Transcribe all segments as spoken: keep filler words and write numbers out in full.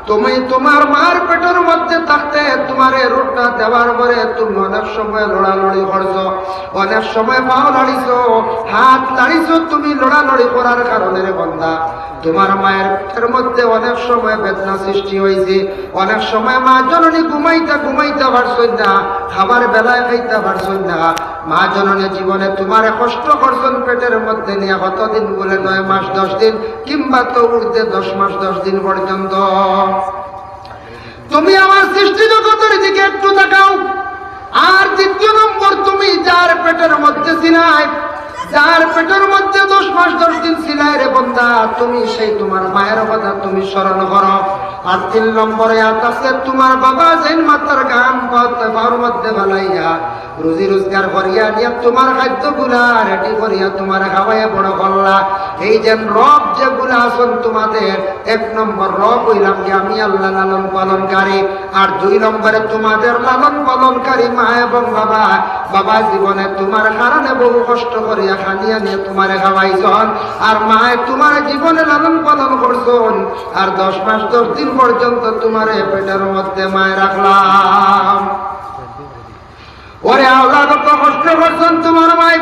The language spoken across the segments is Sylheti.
তুমি তোমার মার পেটের মধ্যে থাকতে তোমারে রুহটা দেওয়ার পরে তুমি অনেক সময় লড়ালড়ি করছো, অনেক সময় পাও লাড়িছো, হাত লাড়িছো, তুমি লড়ালড়ি করার কারণে রে বান্দা, তোমার মায়ের পেটের মধ্যে অনেক সময় বেদনা সৃষ্টি হইছে, অনেক সময় মা জননী ঘুমাইতা ঘুমাইতা পারছইন না, খাবার বেলায় খাইতা পারছইন না। মা জননী জীবনে তোমারে কষ্ট করছইন পেটের মধ্যে নিয়া কতদিন বলে? নয় মাস দশ দিন, কিংবা তো ঊর্ধ্বে দশ মাস দশ দিন পর্যন্ত। তুমি আমার সৃষ্টি জগতের দিকে একটু তাকাও। আর দ্বিতীয় নম্বর, তুমি যার পেটের মধ্যে ছিলায়, যার পেটের মধ্যে দশ মাস দশ দিন ছিলায় রে বান্দা, তুমি সেই তোমার মায়ের কথা তুমি স্মরণ করো। আর তিন নম্বরে আত আছে তোমার বাবা যেইন মাথার ঘাম পাওর মধ্যে ফালাইয়া রুজি রোজগার করিয়া নিয়া তোমার খাদ্যগুলা রেডি করিয়া তোমারে খাওয়াইয়া বড় করলা। এই যে রব যেগুলা আছইন তোমাদের, এক নম্বর রব অইলাম কি আমি আল্লাহ লালন পালনকারী, আর দুই নম্বরে তোমাদের লালন পালনকারী মা এবং বাবা। বাবা জীবনে তোমার কারণে বহু কষ্ট করিয়া খানি আনিয়া তোমারে খাওয়াইছইন, আর মায়ে তোমার জীবনে লালন পালন করছইন, আর দশ মাস দশ দিন পর্যন্ত তোমারে পেটের মধ্যে মায়ে রাখলাম। ওরে আওলাদ, কত কষ্ট করছইন তোমার মায়ে,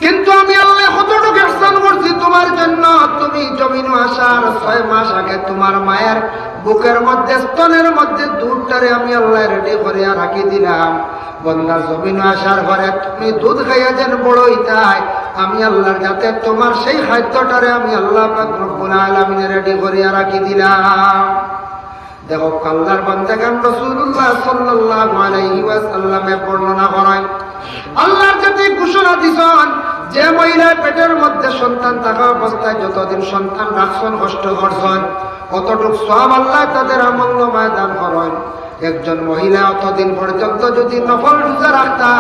কিন্তু আমি আল্লাহ কতটুকু ইহসান করছি তোমার জন্য। তুমি জমিনো আসার ছয় মাস আগে তোমার মায়ের বুকের মধ্যে, স্তনের মধ্যে দুধটারে আমি আল্লাহ রেডি করিয়া রাখি দিলাম। বন্দা জমিনো আসার পরে তুমি দুধ খাইয়া যেন বড় হইতায়, আমি আল্লাহর যাতে তোমার সেই খাদ্যটারে আমি আল্লাহ পাক রব্বুল আলামিনে রেডি করিয়া রাখি দিলাম। দেখো, আল্লাহর বান্দাগান রাসূলুল্লাহ সাল্লাল্লাহু আলাইহি ওয়াসাল্লামে বর্ণনা করেন, আল্লাহর যাতে ঘোষণা দিছইন, যে মহিলার পেটের মধ্যে সন্তান থাকা অবস্থায় যতদিন সন্তান রাখছইন, কষ্ট করছইন, অতটুক সওয়াব আল্লাহ তাদের আমল নামায় দান করেন। একজন মহিলা অতদিন পর্যন্ত যদি নফল রোজা রাখতা,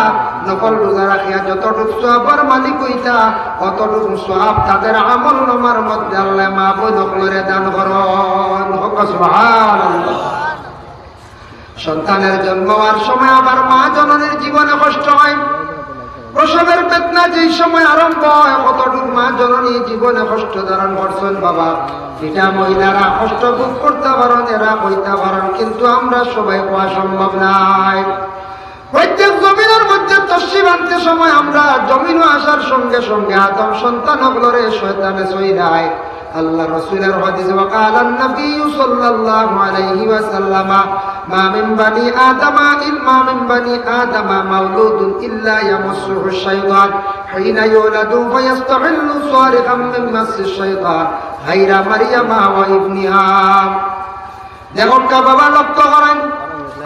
নফল রোজা রাখিয়া যতটুক সওয়াবর মালিক হইতা, অতটুক সওয়াব তাদের আমল নামার মধ্যে আল্লাহ মা বোন অকলরে দান করেন। হক সুবহানাল্লাহ। সন্তানের জন্ম হওয়ার সময় আবার মা জননীর জীবনে কষ্ট হয়। প্রসবের বেদনা যেই সময় আরম্ভ হয়, কতটুক মা জননী জীবনে কষ্ট ধারণ করছইন বাবা। এটা মহিলারা কষ্ট ভোগ করতা পারইন, এরা কইতা পারইন, কিন্তু আমরা সবাই কওয়া সম্ভব নায়। প্রত্যেক জমিনের মধ্যে তশরিফ আনতে সময় আমরা জমিনো আসার সঙ্গে সঙ্গে আদম সন্তান অকলরে শয়তানে ছইলায়। আল্লাহ রসুলের হাদিস, وقال النبي صلى الله عليه وسلم، ما من بني آدم إلا، ما من بني آدم مولود إلا يمسه الشيطان حين يولد فيستحل صارخا من مس الشيطان غير مريم وابنها। দেখউক্কা বাবা, লক্ষ্য করইন,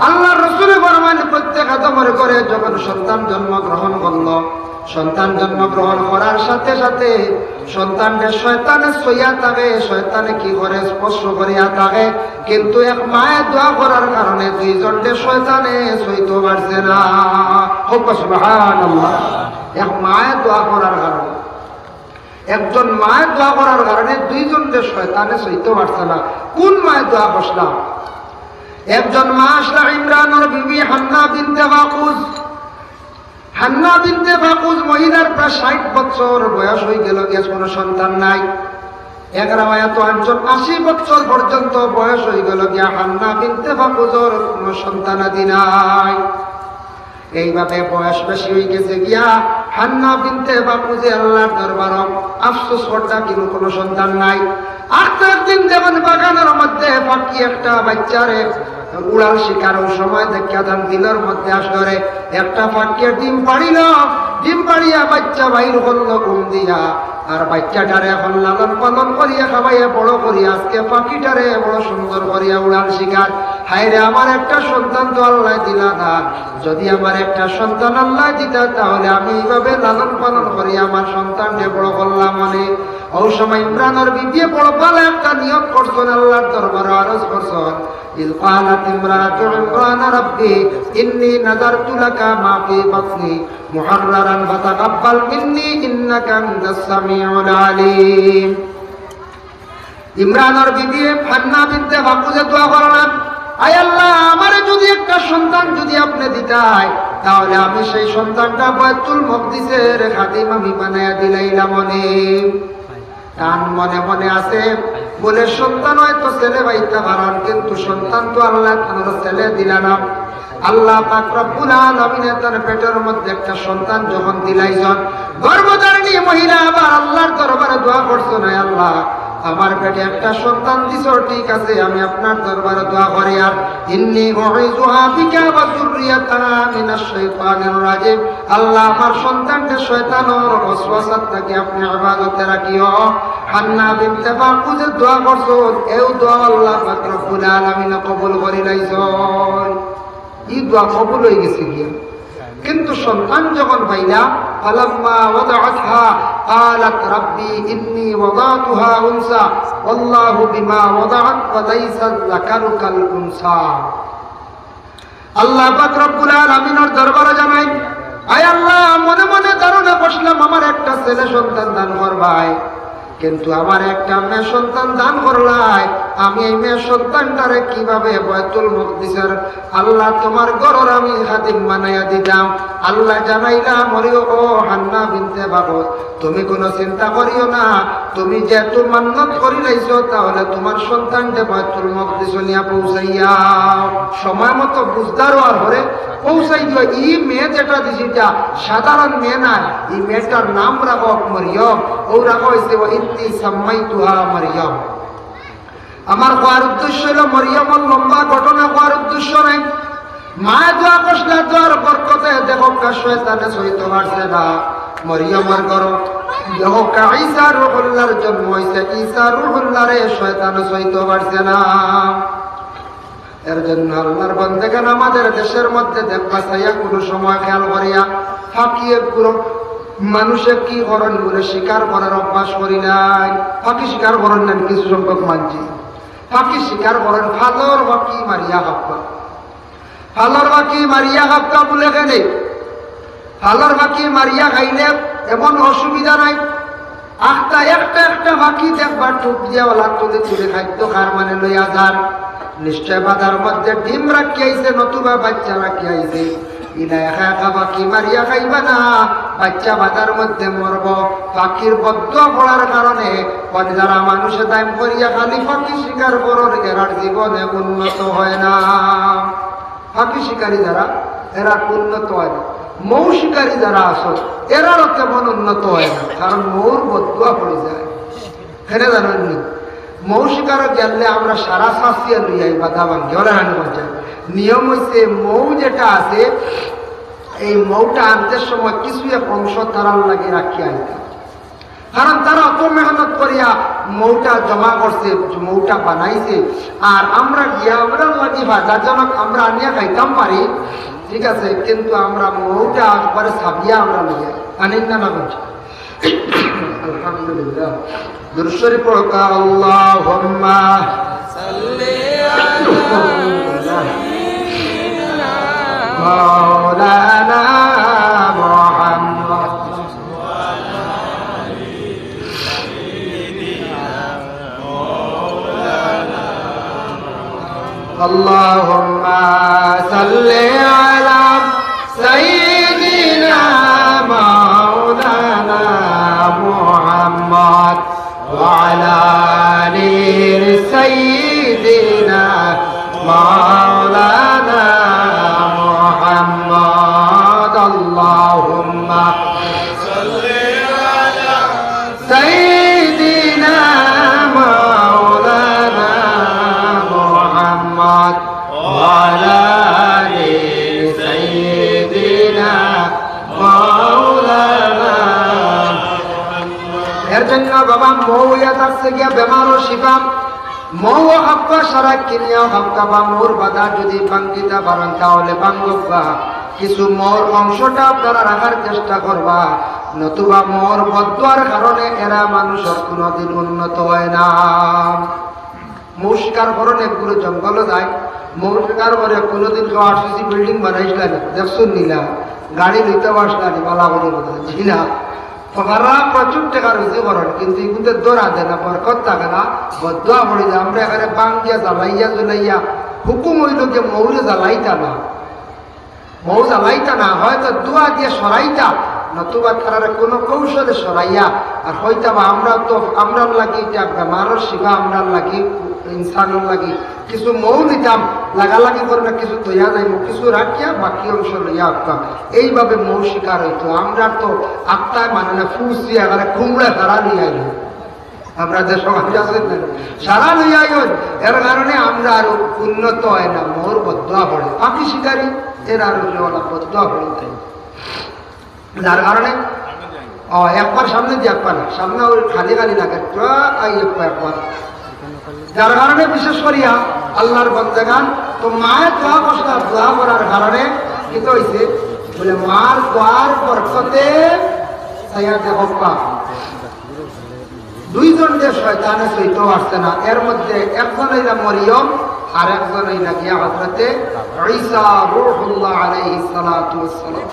আল্লাহর রসুলে ফরমাইন, প্রত্যেক আদমর ঘরে যখন সন্তান জন্মগ্রহণ করলো, সন্তান জন্মগ্রহণ করার সাথে সাথে সন্তানরে শয়তানে ছইয়া থাকে, শয়তানে কি করে? স্পর্শ করিয়া থাকে। কিন্তু এক মায়ে দোয়া করার কারণে দুইজনরে শয়তানে ছইতো পারছে না। হক সুবহানাল্লাহ। এক মায়ে দোয়া করার কারণে, একজন মায়ে দোয়া করার কারণে দুইজনরে শয়তানে ছইতো পারছে না। কোন মায়ে দোয়া করছিলা? একজন মা আছলা ইমরানর বিবি হান্না বিনতে ফাকুজ। হান্না বিনতে ফাকুজ মহিলার প্রায় ষাইট বছর বয়স অইগেলো গিয়া, কোনো সন্তান নাই। এক রেওয়ায়াতো আনছইন আশি বছর পর্যন্ত বয়স অইগেলো গিয়া হান্না বিনতে ফাকুজর কোনো সন্তানাদি নাই। এইভাবে বয়স বেশি অইগেছে গিয়া, হান্না বিনতে ফাকুজে আল্লাহর দরবারো আফসোস করতা, কিন্তু কোনো সন্তান নাই। আস্তে একদিন দেখইন বাগানর মধ্যে পাখি একটা বাইচ্চারে উড়াল শিকার, অউ সময় দেখিয়া তান দিলর মধ্যে আশা ধরে, একটা পাখিয়ে ডিম পাড়িলো, ডিম পাড়িয়া বাইচ্চা বাইর করলো ঘুম দিয়া। আর বাইচ্চাটারে এখন লালন পালন করিয়া খাওয়াইয়া বড় করিয়া আজকে পাখিটারে বড় সুন্দর করিয়া উড়াল শিকার। হায়রে, আমার একটা সন্তান তো আল্লায় দিলা না, যদি আমার একটা সন্তান আল্লায় দিতা তাহলে আমি এইভাবে লালন পালন করিয়া আমার সন্তানরে বড় করলাম অনে। অউ সময় ইমরানর বিবিয়ে বড় ভালা একটা নিয়ত করছইন, আল্লাহর দরবারো আরজ করছইন। إذ قالت امرأة عمران رب إني نذرت لك ما في بطني محررا فتقبل مني إنك أنت السميع العليم। ইমরানর বিবি হান্না বিনতে ফাকুজে দোয়া করলা, আয় আল্লাহ, আমারে যদি একটা সন্তান যদি আপনে দিতায়, তাহলে আমি সেই সন্তানটা বাইতুল মকদিসের খাদিম আমি বানাইয়া দিলাইলাম অনে। তান মনে মনে আছে, বলে, সন্তান হয়তো ছেলে পাইতা পারইন, কিন্তু সন্তান তো আল্লায় তানরে ছেলে দিলা না। আল্লাহ পাক রব্বুল আলামিনে তার পেটের মধ্যে একটা সন্তান যখন দিলাইছইন, গর্ভধারিণী মহিলা আবার আল্লাহর দরবারে দোয়া করছইন, "আয় আল্লাহ, আমার পেটে একটা সন্তান দিছো, ঠিক আছে, আমি আপনার দরবারে দোয়া করি, আর ইন্নী উঈযুহা বিকা ওয়া যুররিয়াতাহা মিনাশ শাইতানির রাজিম।" আল্লাহ, আমার সন্তানরে শয়তানর ওয়াসওয়াসা থাকি আপনি হেফাজতে রাখিও। হান্না বিনতে বাকুজে দোয়া করছইন, এও দোয়া আল্লাহ পাক রব্বুল আলামিনে কবুল করিলাইছইন। ই দোয়া কবুল অইগেছে গিয়া। কিন্তু সন্তান যখন পাইলা, ফালাম্মা ওয়াদাআতহা ক্বালাত রাব্বি ইন্নী ওয়াদাতুহা উনসা ওয়াল্লাহু বিমা ওয়াদাআত ওয়া লাইসাল যাকারু কাল উনসা। আল্লাহ পাক রব্বুল আলামিনর দরবারে জানাই, "আয় আল্লাহ, মনে মনে ধারণা করছিলাম আমার একটা ছেলে সন্তান দান করবায়, কিন্তু আমার একটা মেয়ে সন্তান দান করলায়, আমি এই মেয়ে সন্তানটারে কিভাবে বায়তুল মকদিসর আল্লাহ তোমার ঘরর আমি খাদিম বানাইয়া দিতাম?" আল্লাহ জানাইলা, "মরিয়ম, ও হান্না বিনতে বাকুজ, তুমি কোনো চিন্তা করিও না, তুমি যেহেতু মান্নত করিলাইছো, তাহলে তোমার সন্তানরে বায়তুল মকদিস নিয়া পৌঁছাইয়া সময় মতো বুঝদার অওয়ার পরে পৌঁছাই দিও।" ই মেয়ে যেটা দিছি, ইটা সাধারণ মেয়ে নায়, ই মেয়েটার নাম রাখো মরিয়ম, ও রাখা অইছে ওয়া ইন্নী সাম্মাইতুহা মরিয়ম। আমার কওয়ার উদ্দেশ্য অইলো মরিয়মর লম্বা ঘটনা কওয়ার উদ্দেশ্য নাই। মায়ে দোয়া করছিলা, দোয়ার বরকতে দেখউক্কা শয়তানে ছইতো পারছে না। মরিয়মর ঘরো দেখউক্কা ঈসা রুহুল্লাহর জন্ম অইছে, ঈসা রুহুল্লাহরে শয়তানে ছইতো পারছে না। এর জন্য আল্লাহর বান্দাগান আমাদের দেশের মধ্যে দেখবা চাইয়া কোনো সময় খেয়াল করিয়া ফাঁকিয়ে পুরো মানুষে কি করইন বলে শিকার করার অভ্যাস করিলাইন। ফাঁকি শিকার করইন না কিছু সংখ্যক মানষে? ফাঁকি শিকার করইন, ফালর ফাঁকি মারিয়া খাবা। ফালর ফাঁকি মারিয়া খাবা বলে কেনে? ফালর ফাঁকি মারিয়া খাইলে এমন অসুবিধা নাই। আখতা একটা একটা ফাঁকি দেখবা টুপ দিয়া ওলা তুলে তুলে খাদ্য খার মানে লইয়া যার। নিশ্চয় বাজার মধ্যে ডিম রাখি আইছে, নতুবা বাচ্চা রাখি আইছে। ইলা একা একা ফাঁকি মারিয়া খাইবা না, বাচ্চা বাজার মধ্যে মরবো। ফাঁকির বদদোয়া পড়ার কারণে পরে যারা মানুষে দাম করিয়া খালি ফাঁকি শিকার করর, এরার জীবনে উন্নত হয় না। ফাঁকি শিকারী যারা, এরা উন্নত হয় না। মৌ শিকারী যারা আছো, এরারও তেমন উন্নত হয় না, কারণ মৌর বদদোয়া পড়ি যায়। কেনে জানইন নি? মৌ শিকারো গেলে আমরা সারা সাঁচিয়া লইয়া এই বাধা ভাঙ্গি, ওরা হানি করছে। নিয়ম অইছে, মৌ যেটা আছে, এই মৌটা আনতে সময় কিছু এক অংশ তারার লাগি রাখিয়া আনতে। কারণ তারা অত মেহনত করিয়া মৌটা জমা করছে, মৌটা বানাইছে, আর আমরা গিয়া আমরার লাগি ফায়দাজনক আমরা আনিয়া খাইতাম পারি, ঠিক আছে, কিন্তু আমরা মৌটা একবারে ছাবিয়া আমরা লইয়া আনি না, না করছি। আলহামদুলিল্লাহ। দুরূদ শরীফ পড়ো, আল্লাহুম্মা সাল্লি আলা সাইয়্যিদিনা মাওলানা মুহাম্মদ। اللهم صل على سيدنا مولانا محمد وعلى آل سيدنا مولانا محمد. اللهم صل على سيدنا مولانا محمد وعلى آل سيدنا مولانا. এর জন্য বাবা মৌ ইয়া থাকছে গিয়া বেমারও শিফা। মৌ হাক্কা সারা কিনিয়াও হাক্কা বা মৌর বাধা যদি ভাঙ্গিতা পারইন তাহলে ভাঙ্গউক্কা। কিছু মৌর অংশটা আপনারা রাখার চেষ্টা করবা, নতুবা মৌর বদদোয়ার কারণে এরা মানুষর কোনোদিন উন্নত হয় না। মৌ শিকার করইন, একগুলো জঙ্গলো যায়, মৌ শিকার করে। কোনোদিন কেউ আরসিসি বিল্ডিং বানাইছিলা নি, দেখছইন নি না? গাড়ি লইতে পারছিলা নি, বালা করে বোঝা, জি না। তারা প্রচুর টেকা রুজি করইন, কিন্তু ইগুতে ধরা দেয় না, বরকত থাকে না, বদদোয়া পড়ি যায়। আমরা এখানে ভাঙ্গিয়া জ্বালাইয়া জ্বলাইয়া হুকুম অইলো যে মৌরে জ্বালাইতা না, মৌ জ্বালাইতা না, হয়তো দোয়া দিয়া সরাইতা, নতুবা তারারে কুনু কৌশলে সরাইয়া আর কইতাম, আমরা তো, আমরার লাগি ইটা বেমারর শিফা, আমরার লাগি, ইনসানর লাগি কিছু মৌ নিতাম, লাগালাগি করলে কিছু থইয়া যাইমু, কিছু রাখিয়া বাকি অংশ লইয়া আউক্কা। এইভাবে মৌ শিকার অইতো। আমরা তো আত্মায় মানে না, ফুসি এবারে কুমড়া ছাড়া লইয়া আইল। আমরা যে সমাজ আছে না, সারা লইয়া আইন, এর কারণে আমরা আরো উন্নত অয় না, মৌর বদদোয়া পড়ে। পাখি শিকারি, এর আরো যে ওলা বদদোয়া পড়ে তাই। যার কারণে, ও, একবার সামনে দিয়ে একবার না, সামনে ওই খালি খালি লাগে, তো আই একবার, একবার। যার কারণে বিশেষ করিয়া আল্লাহর বন্দেগান, তো মায়ে দোয়া করছে, দোয়া করার কারণে কিতা অইছে? বলে, মার দোয়ার বরকতে চাইয়া দেখউক্কা। দুইজন যে শয়তানে সইতে পারছে না, এর মধ্যে একজন অইলা মরিয়ম, আর একজন অইলা গিয়া হযরতে ঈসা রূহুল্লাহ আলাইহিস সালাতু ওয়াস সালাম।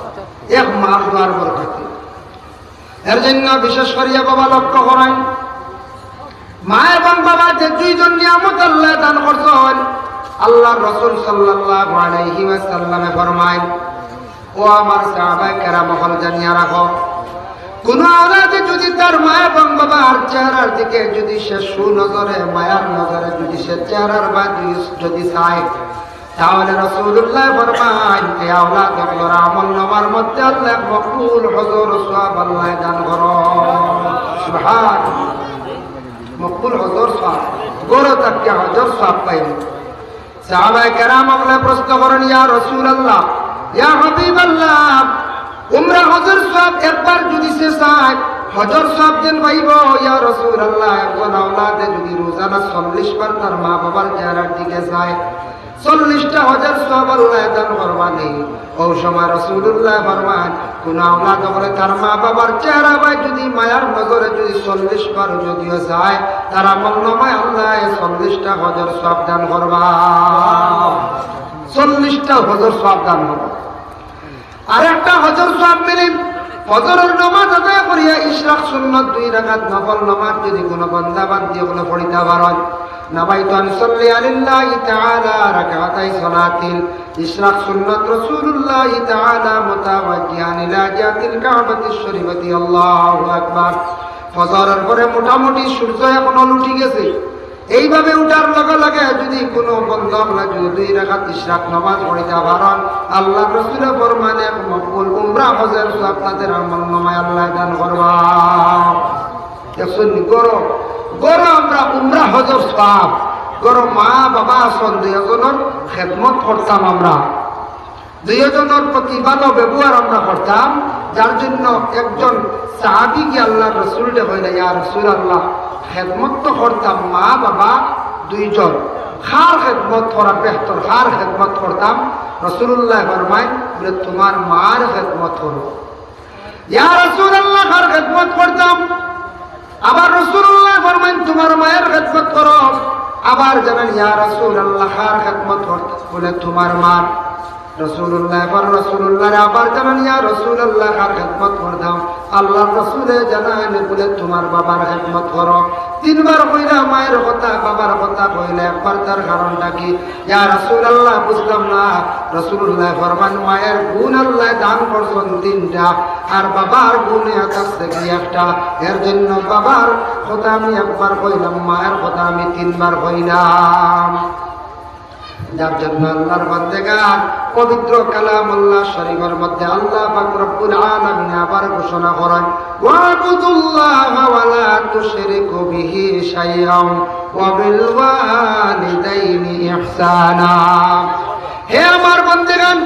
এক মার দোয়ার বরকতে। এর জন্য বিশেষ করিয়া বাবা লক্ষ্য করইন, মা এবং বাবা যে দুইজন নিয়ামত আল্লায় দান করছইন, আল্লাহর রাসূল সাল্লাল্লাহু আলাইহি ওয়াসাল্লামে ফরমাইন, ও আমার সাহাবায়ে কেরাম অকল, জানিয়া রাখো, কুনু আওলাদে যদি তার মা এবং বাবার চেহারার দিকে যদি সে সুনজরে, মায়ার নজরে যদি সে চেহারার বায় যদি চায়, তাহলে রাসূলুল্লায় ফরমাইন, এই আওলাদ অকলর আমল নামার মধ্যে আল্লায় মকবুল হজর সওয়াব আল্লায় দান করইন। সুবহান। মকবুল হজর সওয়াব, ঘরো থাকিয়া হজর সওয়াব পাইন। সাহাবায়ে কেরাম অকলে প্রশ্ন করইন, ইয়া রাসূলুল্লাহ, ইয়া হাবিবাল্লাহ, উমরা হজর সওয়াব একবার যদি সে চায়, হজর সওয়াব যেন পাইবো, ইয়া রাসূলুল্লাহ, একজন আওলাদে যদি রোজানা চল্লিশ বার তার মা বাবার চেহারার দিকে চায়, চল্লিশটা হজর সওয়াব আল্লায় দান করবা নি। অউ সময় রাসূলুল্লায় ফরমাইন, কুনু আওলাদ অকলে তার মা বাবার চেহারা বায় যদি মায়ার নজরে যদি চল্লিশ বার যদিও চায়, তার আমল নামায় আল্লায় চল্লিশটা হজর সওয়াব দান করবা। চল্লিশটা হজর সওয়াব দান করবা। আর একটা হজর সওয়াব মিলে, ফজরর নামাজ আদায় করিয়া ইশরাক সুন্নত দুই রাকাত নফল নামাজ যদি কুনু বান্দা বান্দি অকলে পড়িতা পারইন, নাওয়াইতু আন উসাল্লিয়া লিল্লাহি তাআলা রাকাতাই সালাতিল ইশরাক সুন্নত রাসূলুল্লাহি তাআলা মুতাওয়াজ্জিহান ইলা জিহাতিল কাবাতিশ শরীফাতি। আল্লাহু আকবার। ফজরর পরে মোটামুটি সূর্য অখন উঠি গেছে। এইভাবে উঠার লগে লগে যদি কুনু বন্দা অকলে যদি দুই রাকাত ইশরাক নামাজ পড়িতা পারইন, আল্লাহর রাসূলে ফরমাইন, এক মকবুল উমরা হজর সওয়াব তাদের আমল নামায় আল্লায় দান করবা। দেখছইন নি, ঘরো, ঘরো আমরা উমরা হজর সওয়াব, ঘরো মা বাবা আছইন, দুইজনর খেদমত করতাম আমরা, দুইজনর প্রতি ভালো ব্যবহার আমরা করতাম, যার জন্য একজন সাহাবী গিয়া আল্লাহর রাসূলরে কইলা, ইয়া রাসূলুল্লাহ, খেদমত তো করতাম মা বাবা দুইজন, কার খেদমত করা বেহতর, কার খেদমত করতাম? রাসূলুল্লায় ফরমাইন, বলে, তুমার মার খেদমত করো। ইয়া রাসূলুল্লাহ, কার খেদমত করতাম? আবার রাসূলুল্লায় ফরমাইন, তুমার মায়ের খেদমত করো। আবার জানাইন, ইয়া রাসূলুল্লাহ, কার খেদমত করতাম? বলে, তুমার মার। রাসূলুল্লায় আবার, রাসূলুল্লাহরে আবার জানাইন, ইয়া রাসূলুল্লাহ, কার খেদমত করতাম? আল্লাহর রাসূলে জানাইন, বলে, তুমার বাবার খেদমত করো। তিনবার কইলা মায়ের কথা, বাবার কথা কইলা একবার, তার কারণটা কি? ইয়া রাসূলুল্লাহ, বুঝলাম না। রাসূলুল্লায় ফরমাইন, মায়ের গুণ আল্লায় দান করছইন তিনটা, আর বাবার গুণ আছে কি একটা। এর জন্য বাবার কথা আমি একবার কইলাম, মায়ের কথা আমি তিনবার কইলাম। যার জন্য আল্লাহর বান্দেগান, পবিত্র কালামুল্লাহ শরীফের মধ্যে আল্লাহ পাক রব্বুল আলামিন আবার ঘোষণা করেন, "ওয়াবুদুল্লাহা ওয়া লা তুশরিকু বিহি শাইআন ওয়া বিল ওয়ালিদাইনি ইহসানা।" হে আমার বান্দেগান,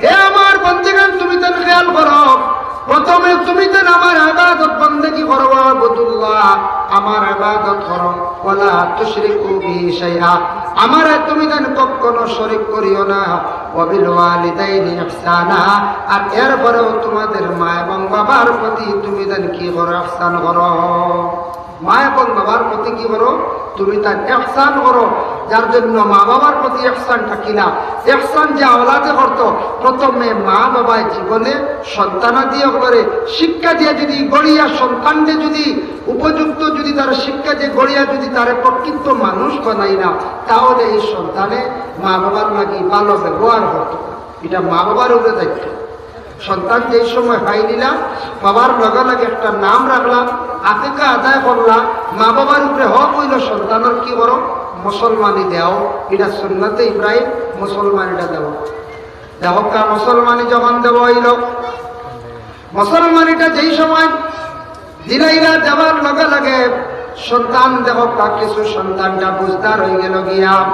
হে আমার বান্দেগান, তুমি তান খেয়াল করো, প্রথমে তুমি তান আমার ইবাদত বন্দেগি করো, ওয়াবুদুল্লাহ, আমার ইবাদত করো, ওয়া লা তুশরিকু বিহি শাইআ, আমারে তুমি তান কখনো শরিক করিও না, ওয়া বিল ওয়ালিদাইনি ইহসানা, আর এরপরেও তোমাদের মা এবং বাবার প্রতি তুমি তান কি করো? ইহসান করো। মা এবং বাবার প্রতি কি করো? তুমি তান ইহসান করো। যার জন্য মা বাবার প্রতি ইহসানটা কিনা? ইহসান যে আওলাদে করতো, প্রথমে মা বাবায় জীবনে সন্তানাদি অকলরে শিক্ষা দিয়া যদি গড়িয়া সন্তানরে যদি উপযুক্ত যদি তার শিক্ষা যে গড়িয়া যদি তারে প্রকৃত মানুষ বানাই না, তাহলে এই সন্তানে মা বাবার লাগি ভালো ব্যবহার করতো না। এটা মা বাবার উপরে দায়িত্ব। সন্তান যেই সময় পাইলিলা, বাবার লগে লগে একটা নাম রাখলা, আকিকা আদায় করলা, মা বাবার উপরে হক অইলো সন্তানর কি করো, মুসলমানি দেও। ইটা সুন্নতে ইব্রাহিম, মুসলমানিটা দেও। দেখউক্কা, মুসলমানি যখন দেওয়া অইলো, মুসলমানিটা যেই সময় দিলাইলা, দেওয়ার লগে লগে সন্তান দেখউক্কা, কিছু সন্তানটা বুঝদার অইগেলো গিয়া।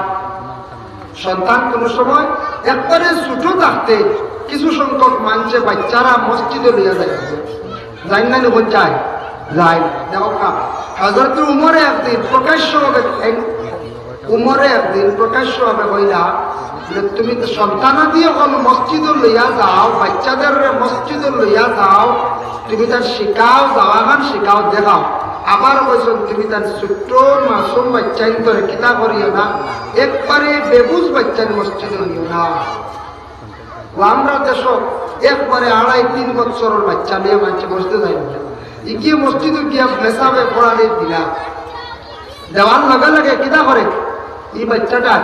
সন্তান কুনু সময় একবারে ছোট থাকতে কিছু সংখ্যক মানষে বাইচ্চারা মসজিদো লইয়া যায়, যায় না নি? বল যায়, যায়। দেখউক্কা, হযরত উমরে একদিন প্রকাশ্যভাবে, উমরে একদিন প্রকাশ্যভাবে কইলা যে, "তুমি তো সন্তানাদি অকল মসজিদো লইয়া যাও, বাইচ্চাদেররে মসজিদো লইয়া যাও, তুমি তার শিখাও, যাওয়াখান শিখাও, দেখাও।" আবার কইছইন, "তুমি তার ছোট্ট মাসুম বাইচ্চাইন্তরে কিতা করিও না, একবারে বেবুঝ বাইচ্চাইন মসজিদো নিও না।" ও আমরা দেশো একবারে আড়াই তিন বছরর বাইচ্চা লইয়া মানষে মসজিদো যায় না। ইগিয়ে মসজিদো গিয়া মেসাবে পড়ারে দিলা। দেওয়ার লগে লগে কিতা করে? ই বাইচ্চাটা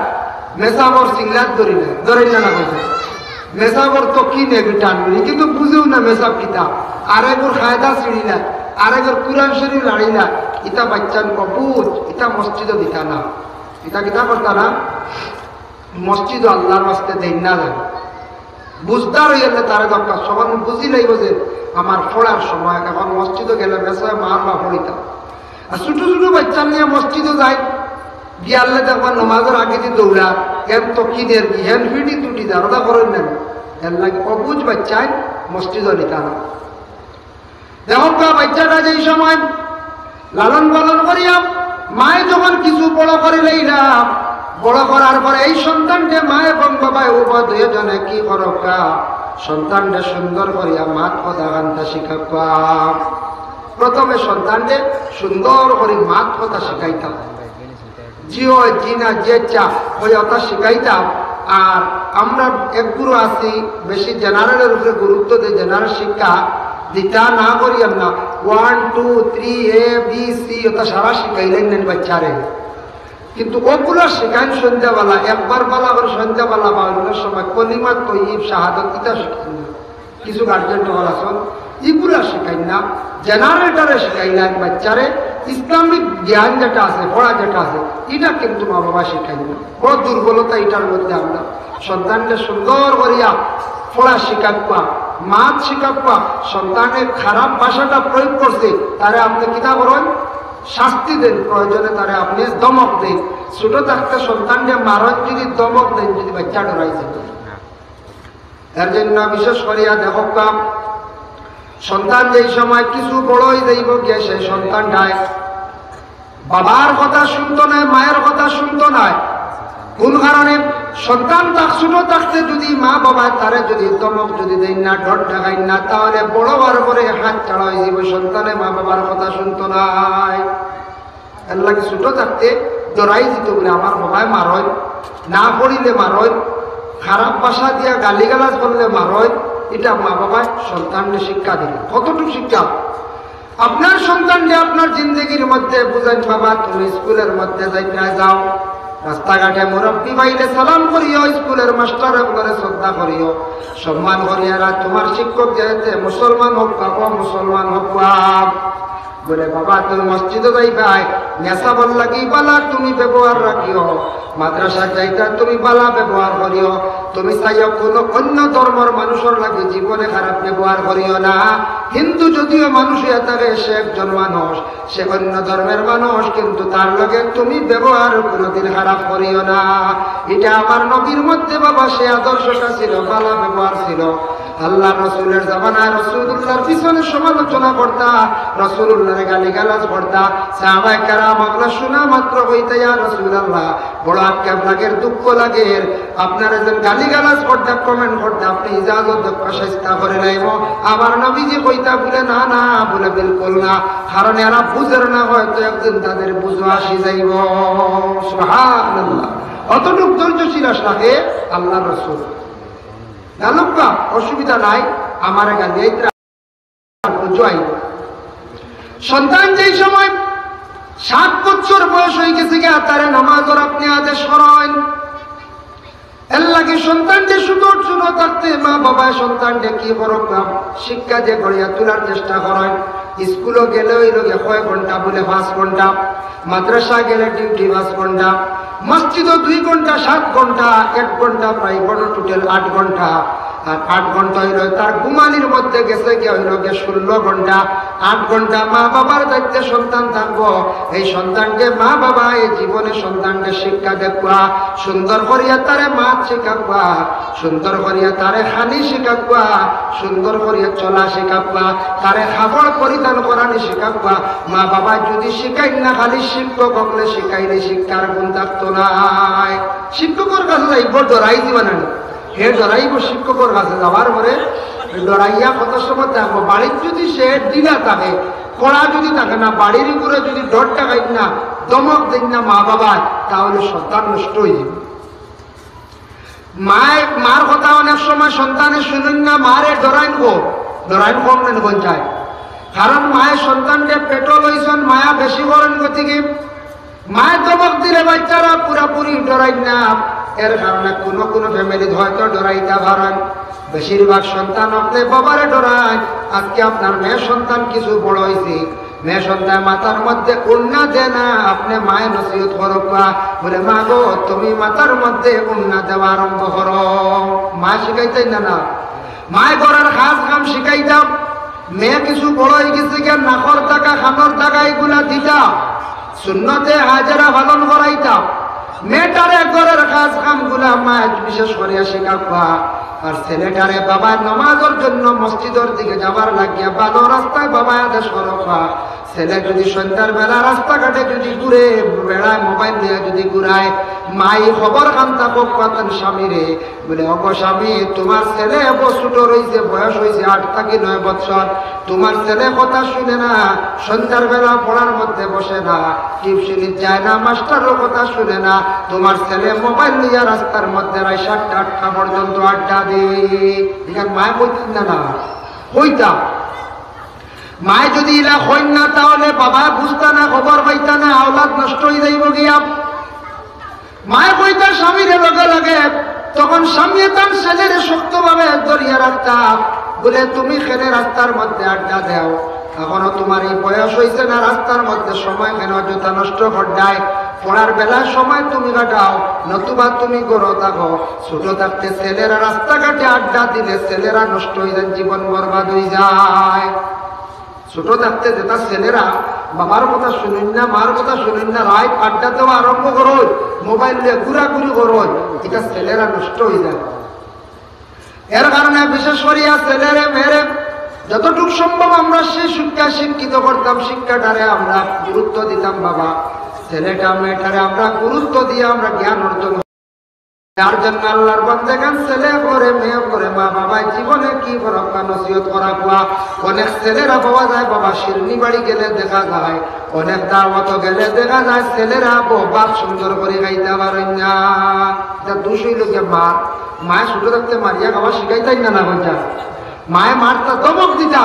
মেসাবর সিংলাত ধরিলা, ধরিলা না কইছে। মেসাবর তো কি নেগি টান, ই কিন্তু বুঝেও না মেসাব কিতা। আরেকর কায়দা ছিড়িলা, আরেকর কুরআন শরীফ লাড়িলা। ইতা বাইচ্চাইন অবুঝ, ইতা মসজিদো দিতা না। ইতা কিতা করতা না? মসজিদো আল্লাহর ওয়াস্তে দেইন না যায়। বুঝদার অইলে তারে দরকার, তখন বুঝিলাইবো যে আমার পড়ার সময়, এখন মসজিদো গেলে মেসাবে মারবা পড়িতাম। আর ছোট ছোট বাইচ্চা নিয়া মসজিদো যায়, গিয়ালে দেখবা নমাজর আগেদি দৌড়া, এন তো কি দের কি, হেন ফিটি তুটি দারোদা করেন না। এর লাগি অবুঝ বাইচ্চাইন মসজিদো নিতা না। দেখউক্কা, বাইচ্চাটা যেই সময় লালন পালন করিয়া মায়ে যখন কিছু বড় করিলাইলা, বড় করার পরে এই সন্তানরে মা এবং বাবায় উভয় দুইজনে কি করউক্কা, সন্তানরে সুন্দর করিয়া মাত কথা কান্তা শিখাউক্কা। প্রথমে সন্তানরে সুন্দর করি মাত কথা শিখাইতাম। জি অয়, জি না, জি আচ্ছা, অয় অতা শিখাইতাম। আর আমরা এক গুরু আছি, বেশি জেনারেলর উপরে গুরুত্ব দেই, জেনারেল শিক্ষা দিতা না করি আমরা। One, two, three, A, B, C, অতা সারা শিখাইলাইন না বাইচ্চারে। কিন্তু অগুলা শিখাইন সন্ধ্যাবেলা, একবার বেলা করি সন্ধ্যাবেলা বা অন্য সময় কলিমা তৈয়ব, শাহাদত, ইতা শিখাইন না। কিছু গার্জেন অকল আছইন, ইগুলা শিখাইন না, জেনারেলটারে শিখাইলাইন বাইচ্চারে, ইসলামিক জ্ঞান যেটা আছে, পড়া যেটা আছে, ইটা কিন্তু মা বাবা শিখাইন না। বড় দুর্বলতা ইটার মধ্যে আমরা। সন্তানরে সুন্দর করিয়া পড়া শিখাউক্কা, মাত শিখাউক্কা। সন্তানে খারাপ ভাষাটা প্রয়োগ করছে, তারে আপনে কিতা করইন? শাস্তি দেইন, প্রয়োজনে তারে আপনে ধমক দেইন। ছোট থাকতে সন্তানরে মারইন, যদি ধমক দেইন, যদি বাইচ্চা ডরাই যায়। এর জন্য বিশেষ করিয়া দেখউক্কা, সন্তান যেই সময় কিছু বড় অই যাইবো গিয়া, সেই সন্তানটায় বাবার কথা শুনতো নায়, মায়ের কথা শুনতো নায়। কোন কারণে? সন্তান তার ছোট থাকতে যদি মা বাবায় তারে যদি ধমক যদি দেইন না, ডর দেখাইন না, তাহলে বড় অওয়ার পরে হাত ছাড়া অই যাইবো, সন্তানে মা বাবার কথা শুনতো নায়। এর লাগি ছোট থাকতে ডরাই দিত বুলে, আমার বাবায় মারইন, না পড়িলে মারইন, খারাপ ভাষা দিয়া গালিগালাজ করলে মারইন, ইটা মা বাবায় সন্তানরে শিক্ষা দিলে। কতটুকু শিক্ষা? আপনার সন্তানরে আপনার জিন্দেগির মধ্যে বুঝাইন, "বাবা, তুমি স্কুলের মধ্যে যাইতে যাও, রাস্তাঘাটে মুরব্বি পাইলে সালাম করিও, স্কুলের মাস্টার অকলরে শ্রদ্ধা করিও, সম্মান করিও, আর তোমার শিক্ষক যেতে মুসলমান হউক বা অমুসলমান হউক বা।" বুলে, "বাবা, তুমি মসজিদো যাইবায়, নেশাবর লাগি বালা তুমি ব্যবহার রাখিও, মাদ্রাসাত যাইতা তুমি বালা ব্যবহার করিও, তুমি চাইও কোনো অন্য ধর্মর মানুষর লাগি জীবনে খারাপ ব্যবহার করিও না। হিন্দু যদিও মানুষ অইয়া থাকে, সে একজন মানুষ, সে অন্য ধর্মের মানুষ, কিন্তু তার লগে তুমি ব্যবহার কোনোদিন খারাপ করিও না।" ইটা আমার নবীর মধ্যে, বাবা, সে আদর্শটা ছিল, বালা ব্যবহার ছিল। আল্লাহর রসুলের জামানায় রসুলুল্লাহর পিছনে সমালোচনা করতা, রসুলুল্লাহরে গালিগালাজ করতা। সাহাবায়ে কেরাম অকলে শুনা মাত্র কইতা, "ইয়া রাসূলুল্লাহ, বড় আক্ষেপ লাগের, দুঃখ লাগের, আপনারে যেন গালিগালাজ করতা, কমেন্ট করতা, আপনে ইজাজত দেউক্কা, চেষ্টা করিলাইমু।" আমার নবীজি কইতা বুলে, "না, না," বুলে, "বিলকুল না, কারণ এরা বুঝের না, হয়তো একদিন তাদের বুঝো আসি যাইবো।" সুবহানাল্লাহ। অতটুক ধৈর্যশীল আসলাকে আল্লাহর রসুল। জানুক্কা, অসুবিধা নাই, আমারে গালি আইতরা, বুঝো আইব। সন্তান যেই সময় সাত বছর বয়স অই গেছে গিয়া, তারে নামাজর আপনে আদেশ করইন। এর লাগি সন্তানরে ছোট ছোট থাকতে মা বাবায় সন্তানরে কি করউক্কা, শিক্ষা দিয়া গড়িয়া তুলার চেষ্টা করইন। স্কুলো গেলে অইলো গিয়া কয় ঘন্টা? বুলে পাঁচ ঘন্টা। মাদ্রাসা গেলে ডিউটি পাঁচ ঘন্টা। মসজিদো দুই ঘন্টা, সাত ঘন্টা, এক ঘন্টা প্রায় বড়, টোটাল আট ঘন্টা। আর আট ঘন্টা অইলো তার ঘুমানির মধ্যে গেছে গিয়া অইলো গিয়া ষোলো ঘন্টা। আট ঘন্টা মা বাবার দায়িত্বে সন্তান থাকবো। এই সন্তানরে মা বাবায় জীবনে সন্তানরে শিক্ষা দেউক্কা, সুন্দর করিয়া তারে মাত শিখাউক্কা, সুন্দর করিয়া তারে খানি শিখাউক্কা, সুন্দর করিয়া চলা শিখাউক্কা, তারে কাপড় পরিধান করানি শিখাউক্কা। মা বাবায় যুদি শিখাইন না, খালি শিক্ষক অকলে শিখাইলে শিক্ষার গুণ থাকতো নায়। শিক্ষকর কাছে যাইবো, ডরাই দিবা না নি? হে ডরাইবো শিক্ষকর কাছে যাওয়ার পরে, ডরাইয়া কত সময় থাকবো। বাড়িত যুদি সে ঢিলা থাকে, কড়া যুদি থাকে না, বাড়ির উপরে যুদি ডর দেখাইন না, ধমক দেইন না মা বাবায়, তাহলে সন্তান নষ্ট অইযিবো। মায়, মার কথা অনেক সময় সন্তানে হুনইন না, মারে ডরাইন গো, ডরাইন কম নেন কোন চায়। কারণ মায় সন্তানরে পেটো লইছইন, মায়া বেশি করইন গতিকে। মায় ধমক দিলে বাচ্চারা পুরাপুরি ডরাইন না, এর কারণে কোনো কোনো ফ্যামিলিত হয়তো ডরাইতা পারইন। বেশিরভাগ সন্তান অকলে বাবারে ডরাইন। আজকে আপনার মেয়ে সন্তান কিছু বড় অইছে, মেয়ে সন্তান মাথার মধ্যে উন্না দেয় না, আপনে মায় নসিহত করউক্কা, বুলে, "মা গো, তুমি মাথার মধ্যে উন্না দেওয়া আরম্ভ করো।" মায় শিখাইতা না, না? মায় ঘরর কাজ কাম শিখাইতা। মেয়ে কিছু বড় অইগেছে গিয়া, নাকর দাগা, কানর দাগা ইগুলা দিতা। সুন্নতে হাজেরা পালন করাইতা। মেয়েটারে ঘরর কাজ কামগুলা মায় বিশেষ করিয়া শিখাউক্কা। আর ছেলেটারে বাবায় নামাজর জন্য মসজিদর দিকে যাওয়ার লাগিয়া ভালো রাস্তায় বাবায় আদেশ করউক্কা। ছেলে যুদি সন্ধ্যার বেলা রাস্তাঘাটে যুদি ঘুরে, বেড়ায়, মোবাইল লইয়া যুদি ঘুরায়, মায় খবর খান থাকউক্কা তান স্বামীরে, বুলে, "ওগো স্বামী, তুমার ছেলে এবো ছোট রইছে, বয়স অইছে আট থাকি নয় বৎসর, তুমার ছেলে কথা হুনে না, সন্ধ্যার বেলা পড়ার মধ্যে বসে না, টিউশনিত যায় না, মাস্টারর কথা হুনে না, তুমার ছেলে মোবাইল লইয়া রাস্তার মধ্যে রাইত সাতটা আটটা পর্যন্ত আড্ডা দেয়।" ইখান মায় কইতা না, না? কইতা। মায় যুদি ইলা কইন না, তাহলে বাবায় বুঝতা না, খবর পাইতা না, আওলাদ নষ্ট অইযাইবো গিয়া। মায় কইতা স্বামীরে লগে লগে, তখন স্বামীয়ে তান ছেলেরে শক্তভাবে ধরিয়া রাখতা, বুলে, "তুমি কেনে রাস্তার মধ্যে আড্ডা দেও? এখনো তুমার ই বয়স অইছে না, রাস্তার মধ্যে সময় কেনে অযথা নষ্ট কররায়? পড়ার বেলায় সময় তুমি কাটাও, নতুবা তুমি ঘরো থাকো।" ছোট থাকতে ছেলেরা রাস্তাঘাটে আড্ডা দিলে ছেলেরা নষ্ট অইযায়, জীবন বরবাদ অইযায়। ছোট থাকতে যেটা ছেলেরা বাবার কথা হুনইন না, মার কথা হুনইন না, রাইত আড্ডা দেওয়া আরম্ভ করইন, মোবাইল লইয়া ঘুরাঘুরি করইন, ইটা ছেলেরা নষ্ট অইযায়। এর কারণে বিশেষ করিয়া ছেলেরে মেয়েরে যতটুক সম্ভব আমরা সেই শিক্ষায় শিক্ষিত করতাম, শিক্ষাটারে আমরা গুরুত্ব দিতাম বাবা। ছেলেটা মেয়েটারে আমরা গুরুত্ব দিয়া আমরা জ্ঞান অর্জন যার জন্য আল্লাহর বান্দেগান ছেলে করে, মেয়ে করে, মা বাবায় জীবনে কি করউক্কা নসিহত করউক্কা। অনেক ছেলেরা পাওয়া যায় বাবা শিরনি বাড়ি গেলে দেখা যায়, অনেক দাওয়াতো গেলে দেখা যায় ছেলেরা বউ ভাত সুন্দর করি খাইতা পারইন না। ইটা দোষ অইলো গিয়া মার। মায় ছোট থাকতে মারিয়া খাওয়া শিখাইতা না, না কইতা? মায় মারতা, ধমক দিতা,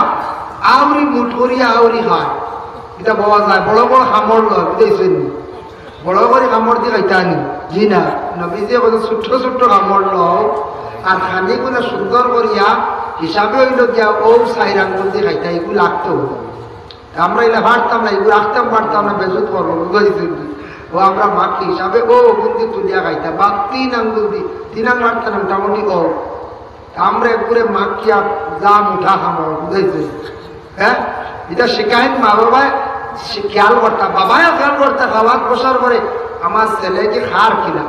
আউরি মুঠ করিয়া আউরি খায়। ইটা পাওয়া যায়, বড় বড় কামড় লয়, বুঝাইছইন নি? বড় করি কামড় দি খাইতা নি? জি না। নবীজিয়ে কইছইন, "ছোট্ট ছোট্ট কামড় লও, আর খানিগুলা সুন্দর করিয়া হিসাবে অইলো গিয়া অউ চাইর আঙ্গুল দি খাইতা, ইগু লাগতো।" আমরা ইলা পারতাম না, ইগু রাখতাম পারতাম না, বেজুত করবো, বুঝাইছইন নি? অউ আমরা মাখি হিসাবে অউ আঙ্গুল দি তুলিয়া খাইতা, বা তিন আঙ্গুল দি, তিন আঙ্গুল মারতা না, মোটামুটি অউ। আমরা একবারে মাখিয়া যা মুঠা কামড়, বুঝাইছইন নি? হ্যাঁ, ইটা শিখাইন মা বাবায়, শি-, খেয়াল করতা, বাবায়ও খেয়াল করতা, খাওয়াত বসার পরে আমার ছেলে কি খার কিনা,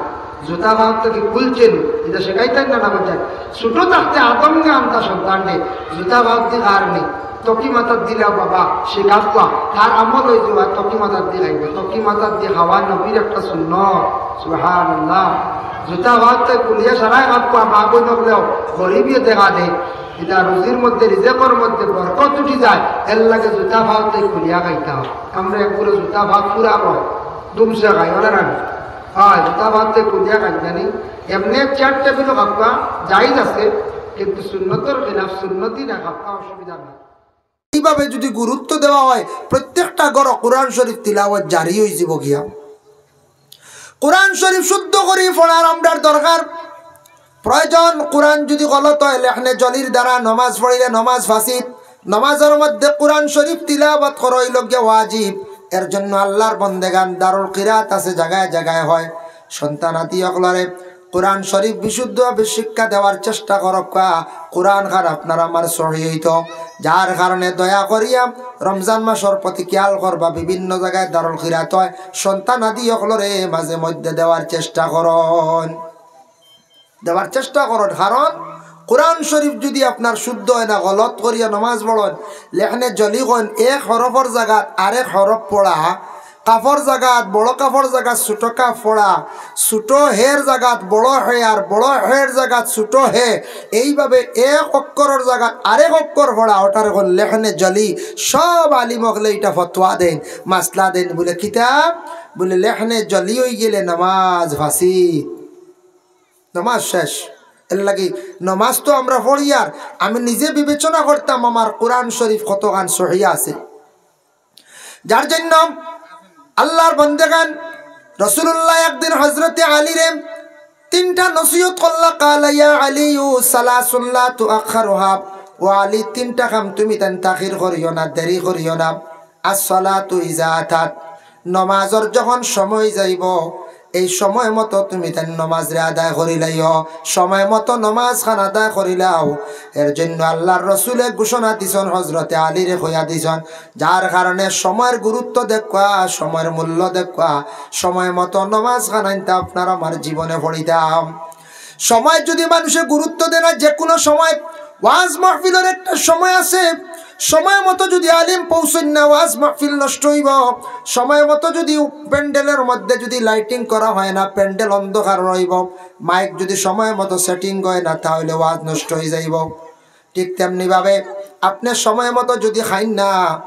জুতা পাওত কি খুলছে নি, ইটা শিখাইতা না, না কইতা? ছোট থাকতে আদমে আনতা সন্তানরে, জুতা পাওত কি খার নি, তকি মাথাত দিলাও বাবা, শিখাউক্কা, তার আমল অইযিবো, তকি মাথাত দি খাইবো, তকি মাথাত দি খাওয়া নবীর একটা সুন্নত। সুবহানাল্লাহ। জুতা পাওত খুলিয়া সারাই খাউক্কা, মা বইন অকলেও গরিবে দেখা দেয়। ইটা রুজির মধ্যে, রিজেকর মধ্যে বরকত উঠি যায়, এর লাগি জুতা পাওত খুলিয়া খাইতা। আমরা একবারে জুতা পাওত পুরা কয়, দুমসে খাই, অলা না? হ্যাঁ, জুতা পাওত খুলিয়া খাই জানি। এমনে চেয়ার টেবিলো খাউক্কা জায়েজ আছে, কিন্তু সুন্নতর খিলাফ, সুন্নতি না খাউক্কা, অসুবিধা নাই। এইভাবে যুদি গুরুত্ব দেওয়া হয়, প্রত্যেকটা ঘরো কোরআন শরীফ তিলাওয়াত জারি অইযিবো গিয়া। কোরআন শরীফ শুদ্ধ করি পড়ার আমরার দরকার। প্রয়োজন। কোরআন যদি গলত অয়, লেহনে জলির দ্বারা নমাজ পড়িলে নমাজ ফাসিদ। নমাজর মধ্যে কোরআন শরীফ তিলাওয়াত করা অইলো গিয়া ওয়াজিব। এর জন্য আল্লার বন্দেগান দারুল কিরাত আছে, জাগায় জাগায় হয়। সন্তানাদি অকলরে কোরআন শরীফ বিশুদ্ধভাবে শিক্ষা দেওয়ার চেষ্টা করউক্কা। কোরআন খান আপনার আমার সহি অইতো, যার কারণে দয়া করিয়া রমজান মাসর প্রতি খেয়াল করবা, বিভিন্ন জাগায় দারুল কিরাত হয়, সন্তানাদি অকলরে মাঝে মধ্যে দেওয়ার চেষ্টা করইন। দেওয়ার চেষ্টা করইন। কারণ কোরআন শরীফ যদি আপনার শুদ্ধ অয় না, গলত করিয়া নমাজ পড়ইন, লেহনে জলি কইন, এক হরফর জাগাত আরেক হরফ পড়া, কাফর জাগাত বড় কাফর জাগাত ছোট কাফ পড়া, ছোট হের জাগাত বড় হে, আর বড় হের জাগাত ছোট হে, এইভাবে এক অক্ষরর জাগাত আরেক অক্ষর পড়া, ওটারে কইন লেহনে জলি। সব আলিম অকলে ইটা ফতোয়া দেইন, মাসলা দেইন, বুলে কিতা? বুলে লেহনে জলি অইগেলে নমাজ ফাসিদ। নমাজ শেষ। এরলাগি নমাজ তো আমরা পড়িয়ার, আমি নিজে বিবেচনা করতাম আমার কোরআন শরীফ কতখান সহি আছে। যার জন্য আল্লার বন্দেগান, রাসুলুল্লাহ একদিন হজরতে আলীরে তিনটা নসিহত করলা, "কালা ইয়া আলিয়ু সালাসুন লা তুআখারুহা।" ও আলী, তিনটা কাম তুমি তাইন তাখির করিও না, দেরি করিও না। আসসালাতু ইজা আতাত, নমাজর যখন সময় যাইবো, এই সময় মতো তুমি তাইন নমাজরে আদায় করিলাইও, সময় মতো নমাজ খান আদায় করিলাও। এর জন্য আল্লার রসুলে ঘোষণা দিছইন, হজরতে আলীরে কইয়া দিছইন, যার কারণে সময়র গুরুত্ব দেখবা, সময়র মূল্য দেখবা, সময় মতো নমাজ খান আনতা আপনার আমার জীবনে পড়িতাম। সময় যদি মানুষে গুরুত্ব দেয় না, যে কোনো সময়, ওয়াজ মাহফিলর একটা সময় আছে, সময় মতো যদি আলিম পৌঁছইন না, ওয়াজ মাহফিল নষ্ট অইবো। সময় মতো যদি প্যান্ডেলর মধ্যে যদি lighting করা হয় না, প্যান্ডেল অন্ধকার রইবো। মাইক যদি সময় মতো setting হয় না, তাহলে ওয়াজ নষ্ট অইযাইবো। ঠিক তেমনি ভাবে আপনে সময় মতো যদি খাইন না,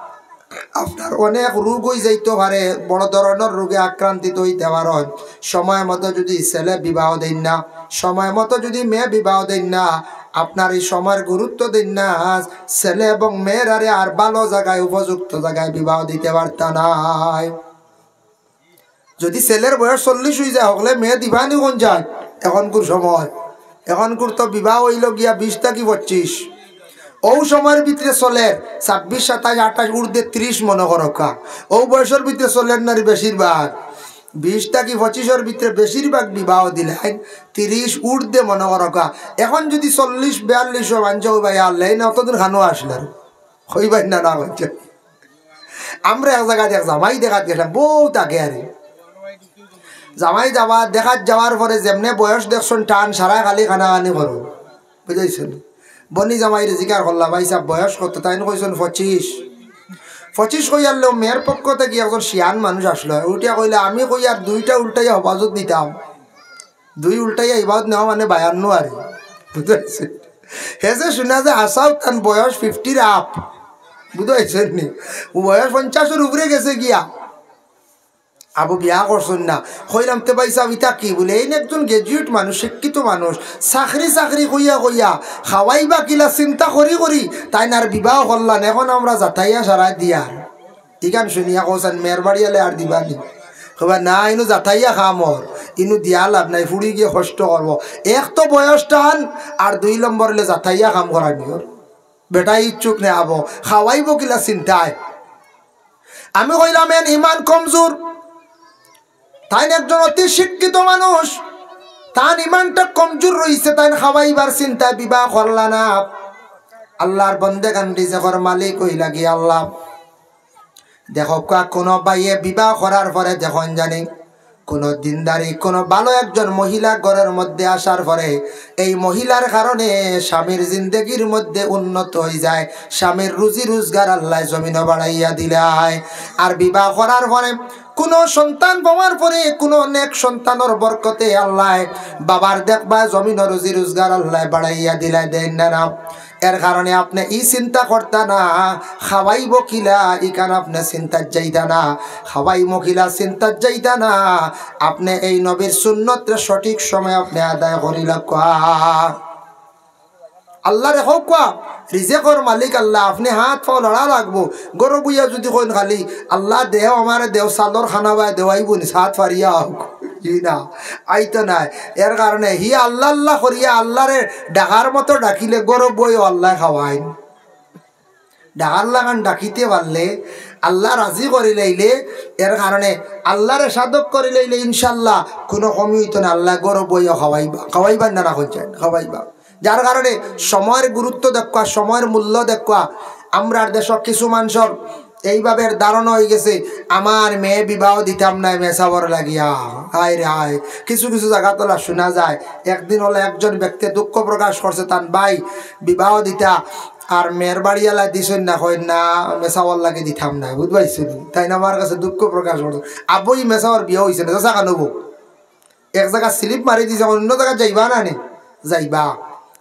আপনার অনেক রোগ অইযাইতো পারে, বড় ধরনর রোগে আক্রান্তিত অইতা পারইন। সময় মতো যদি ছেলে বিবাহ দেইন না, সময় মতো যদি মেয়ে বিবাহ দেইন না, আপনার এই সময়র গুরুত্ব দেইন না, ছেলে এবং মেয়েরারে আর ভালো জাগায়, উপযুক্ত জাগায় বিবাহ দিতা পারতা নায়। যদি ছেলের বয়স চল্লিশ অইযায়, হকলে মেয়ে দিবানি কোন যায়? এখনকুর সময়, এখনকুর তো বিবাহ অইলো গিয়া বিশ থাকি পঁচিশ। অউ সময়র ভিতরে চলের ছাব্বিশ, সাতাইশ, আটাইশ, ঊর্ধ্বে ত্রিশ মনো করউক্কা। অউ বয়সর ভিতরে চলের নারী বেশিরভাগ। বিশ থাকি পঁচিশর ভিতরে বেশিরভাগ বিবাহ দিলাইন ত্রিশ ঊর্ধ্বে মনো করউক্কা। এখন যদি চল্লিশ, বিয়াল্লিশ অয়, মানষে কইবা, "ইয়া আল্লাহ, ইনো অতদিন খানো আসলা?" কইবা না, না কইছে। আমরা এক জাগাত এক জামাই দেখাত গেছলাম, বউত আগে আরে। জামাই যাওয়া, দেখাত যাওয়ার পরে যেমনে বয়স দেখছইন টান, সারায় খালি কানাকানি করো, বুঝাইছইন? বনি জামাইরে জিকার করলা, "ভাইসাব, বয়স কত?" তাইন কইছইন, "পঁচিশ।" পঁচিশ কইয়ারলেও মেয়ের পক্ষ থাকি একজন শিয়ান মানুষ আসলো, উঠিয়া কইলা, "আমি কইয়ার দুইটা উল্টাইয়া হেফাজত নিতাম।" দুই উল্টাইয়া হেফাজত নেওয়া মানে বায়ান্ন আরে, বুঝাইছইন? হেষে শুনা যে হাছাউ তান বয়স fiftyর up, বুঝাইছইন নি? বয়স পঞ্চাশর উপরে গেছে গিয়া। আবু বিয়া করছইন না। কইলাম, "তে ভাইসাব, ইতা কি?" বুলে, "এইন একজন graduate মানুষ, শিক্ষিত মানুষ, চাকরি চাকরি কইয়া কইয়া, খাওয়াইবা কিলা চিন্তা করি করি, তাইন আর বিবাহ করলা না, এখন আমরা জাতাইয়া সারায় দিয়ার।" ইখান শুনিয়া কইছইন, "মেয়ের বাড়িয়ালে আর দিবানি?" কইবা, "না, ইনো জাতাইয়া কাম অর, ইনো দিয়া লাভ নাই, ফুড়ি গিয়া কষ্ট করবো।" এক তো বয়স টান, আর দুই নম্বর অইলে জাতাইয়া কাম করানি অর। বেটায় ইচ্ছুক নায় আবো, খাওয়াইবো কিলা চিন্তায়। আমি কইলাম, "এন ইমান কমজোর।" তাইন একজন অতি শিক্ষিত মানুষ, তান ইমানটা কমজোর রইছে, তাইন খাওয়াইবার চিন্তায় বিবাহ করলা না। আল্লার বন্দেগান, রিজেকর মালিক অইলা গিয়া আল্লা। দেখউক্কা, কুনু ভাইয়ে বিবাহ করার পরে দেখইন জানি, কুনু দিনদারি, কুনু ভালো একজন মহিলা ঘরর মধ্যে আসার পরে এই মহিলার কারণে স্বামীর জিন্দেগির মধ্যে উন্নত অইযায়, স্বামীর রুজি রুজগার আল্লায় জমিনো বাড়াইয়া দিলায়। আর বিবাহ করার পরে কুনু সন্তান পাওয়ার পরে কুনু নেক সন্তানর বরকতে আল্লায় বাবার দেখবা জমিনো রুজি রুজগার আল্লায় বাড়াইয়া দিলায়, দেইন না, না? এর কারণে আপনে ই চিন্তা করতা না, খাওয়াইবো কিলা, ইখান আপনে চিন্তাত যাইতা না। খাওয়াইমু কিলা চিন্তাত যাইতা না। আপনে এই নবীর সুন্নতরে সঠিক সময় আপনে আদায় করিলাউক্কা। আল্লারে কউক্কা, রিজেকর মালিক আল্লা, আপনে হাত পাও লড়া লাগবো। ঘরো বইয়া যুদি কইন খালি, "আল্লা দেও, আমারে দেও, চালর খানা বায় দেওয়াইবো নি, হাত ফারিয়া অউক।" জি না, আইতো নায়। এর কারণে হি আল্লা আল্লা করিয়া আল্লারে ডাকার মতো ডাকিলে ঘরো বইও আল্লায় খাওয়াইন। ডাকার লাখান ডাকিতে পারলে, আল্লা রাজি করিলাইলে, এর কারণে আল্লারে সাধক করিলাইলে ইনশাআল্লাহ কুনু কমি অইতো নায়। আল্লায় ঘরো বইও খাওয়াইবা, খাওয়াইবা না, না কইছেন, খাওয়াইবা। যার কারণে সময়র গুরুত্ব দেখবা, সময়র মূল্য দেখবা। আমরার দেশো কিছু মানষর এইভাবে ধারণা অইগেছে, "আমার মেয়ে বিবাহ দিতাম নায় মেসাবর লাগিয়া।" হায় রে হায়, কিছু কিছু জাগাত অলা হুনা যায়। একদিন অলা একজন ব্যক্তি দুঃখ প্রকাশ করছে, তান ভাই বিবাহ দিতা, আর মেয়ের বাড়িআলায় দিছইন না, কইন না, মেসাবর লাগি দিতাম নায়, বুঝবাইছো নি? তাইন আমার কাছে দুঃখ প্রকাশ করছে, "আব্বু, ই মেসাবর বিয়া অইছে না, যাছা কেনে বো?" এক জাগাত slip মারি দিছে, অন্য জাগাত যাইবা না নি? যাইবা।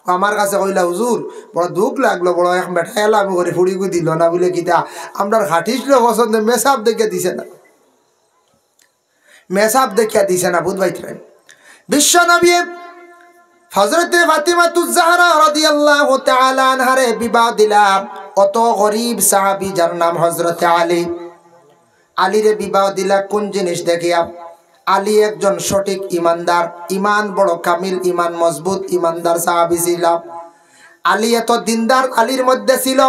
ও আমার কাছে কইলা, "হুজুর, বড় দুঃখ লাগলো, বড় এক বেটায় এলামি করি ফুড়িগু দিলো না, বুলে কিতা, আমরার খাটিস লো পছন্দ, মেসাব দেখিয়া দিছে না, মেসাব দেখিয়া দিছে না।" বুঝবাইত্রে, বিশ্ব নবী হযরতে ফাতিমাতুজ জাহরা রাদিয়াল্লাহু তাআলা আনহারে বিবাহ দিলা অত গরিব সাহাবী, যার নাম হযরতে আলী। আলীরে বিবাহ দিলা কোন জিনিস দেখিয়া? আলী একজন সঠিক ইমানদার, ইমান বড় কামিল, ইমান মজবুত, ইমানদার সাহাবী ছিলা। আলী এত দিনদার আলীর মধ্যে ছিল,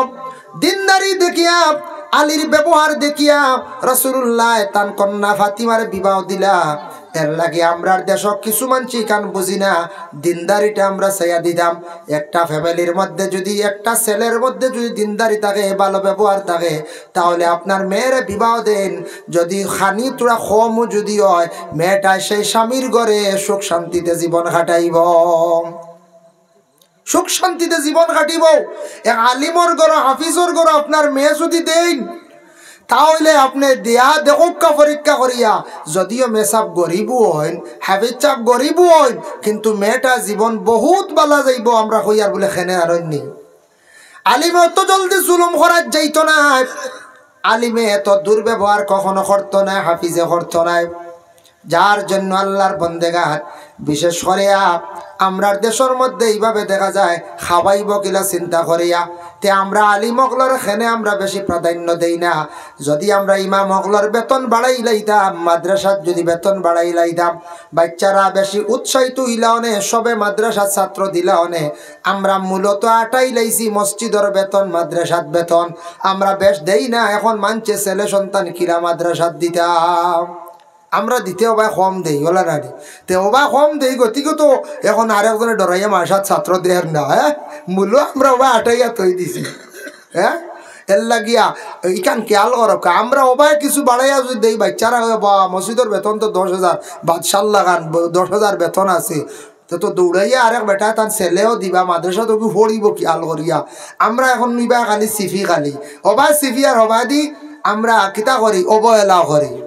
দিনদারি দেখিয়া, আলীর ব্যবহার দেখিয়া রাসূলুল্লাহ তান কন্যা ফাতিমারে বিবাহ দিলা। এর লাগি আমরার দেশো কিছু মানষি ইখান বুঝি না, দিনদারিটা আমরা ছাড়িয়া দিতাম। একটা ফ্যামিলির মধ্যে যুদি, একটা ছেলের মধ্যে যুদি দিনদারি থাকে, ভালো ব্যবহার থাকে, তাহলে আপনার মেয়েরে বিবাহ দেইন। যুদি খানি থুড়া কমও যুদি অয়, মেয়েটা সেই স্বামীর ঘরে সুখ শান্তিতে জীবন কাটাইবো, সুখ শান্তিতে জীবন কাটিবো। এক আলিমর ঘরো, হাফিজর ঘরো আপনার মেয়ে যুদি দেইন, তাহলে আপনে দিয়া দেখউক্কা পরীক্ষা করিয়া, যুদিও মেসাব গরিবও অইন, হাফিজ সাব গরিবও অইন, কিন্তু মেয়েটা জীবন বহুত ভালা যাইবো। আমরা কইয়ার বুলে কেনে আর অইননি। আলিমে অত জলদি জুলুম করাত যাইতো নায়, আলিমে এত দুর্ব্যবহার কখনো করতো নায়, হাফিজে করতো নায়। যার জন্য আল্লার বন্দেগান, বিশেষ করিয়া আমরার দেশর মধ্যে ইভাবে দেখা যায়, খাবাইবো কিলা চিন্তা করিয়া। তে আমরা আলিম অকলর কেনে আমরা বেশি প্রাধান্য দেই না। যুদি আমরা ইমাম অকলর বেতন বাড়াইলাইতাম, মাদ্রাসাত যুদি বেতন বাড়াইলাইতাম, বাইচ্চারা বেশি উৎসাহিত অইলা অনে, সবে মাদ্রাসাত ছাত্র দিলা অনে। আমরা মূলত আটাইলাইছি মসজিদর বেতন, মাদ্রাসাত বেতন, আমরা বেশ দেই না। এখন মানষে ছেলে সন্তান কিলা মাদ্রাসাত দিতা, আমরা দিতে অবায় কম দেই, অলা নানি? তে অবায় কম দেই, গতিকে তো এখন আরেকজনে ডরাইয়া মাদ্রাসাত ছাত্র দের না, হ্যাঁ? মূলো আমরা অবায় আটাইয়া থই দিছি, হ্যাঁ? এর লাগিয়া ইখান খেয়াল করউক্কা, আমরা অবায় কিছু বাড়াইয়া যুদি দেই, বাইচ্চারা কয়, "বা, মসজিদর বেতন তো দশ হাজার, বাদশার লাখান ব-, দশ হাজার বেতন আছে।" তে তো দৌড়াইয়া আরেক বেটায় তান ছেলেও দিবা, মাদ্রাসাত অগু পড়িবো খেয়াল করিয়া। আমরা এখন নিবা খালি সিফি খালি। অবায় সিফি আর অবায়দি আমরা কিতা করি? অবহেলা করি।